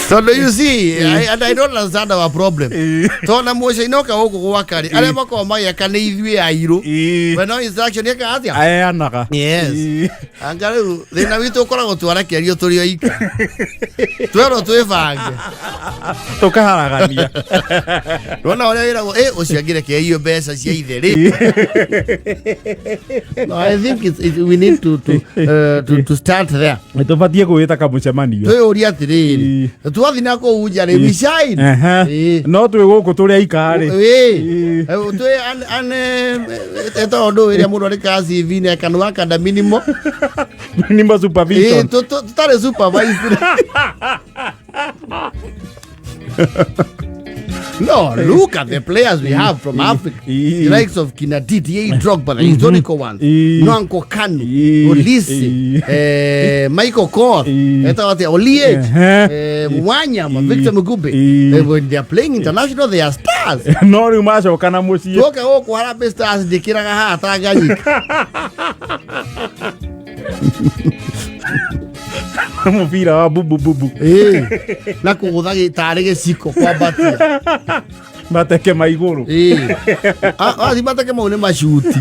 tondũ you see and I don't understand our problem tondũ na mũcere oka gũkũ gwaka rĩ arĩa makoragwo magĩaka nĩ ithuĩ airũ we no instruction ĩka atĩa? Aheanaga. Yes. Anga rĩu thĩna witũ ũkoragwo twarekererio tũrĩ oika twerwo twĩbange. Tũkaharagania. Nona ũrĩa wĩragwo ĩ ũcio angĩrekererio mbeca cia ithe rĩ. No, I think we need to start there. Tũbatiĩ gwĩta kamũcemanio. Twĩyũrie atĩrĩrĩ, twathiĩ na kũu nja rĩ, we shine. No twĩ gũkũ tũrĩ aika rĩ. Twĩ ĩtagwo ndũ ĩrĩa mũndũ andĩkaga CV na kanua kanda minimo. Minimum supervision. Tũtarĩ supervised. No, look at the players we have from Africa. The likes of Kina Didier Drogba, the historical ones. Nwanko Kanu, Olise, Michael Koth, Oliech, Wanyama, Victor Mugube. When they are playing international, they are stars. No rĩu macoka na mũciĩ. Tuoka gũkũ Harambee Stars ndĩkĩraga haha Tanganyika. Mũbira wa bubu bubu. Na kũgũtha tarĩ gĩciko kwambatia. Mateke ma igũrũ. Wathi mateke mau nĩ macuti.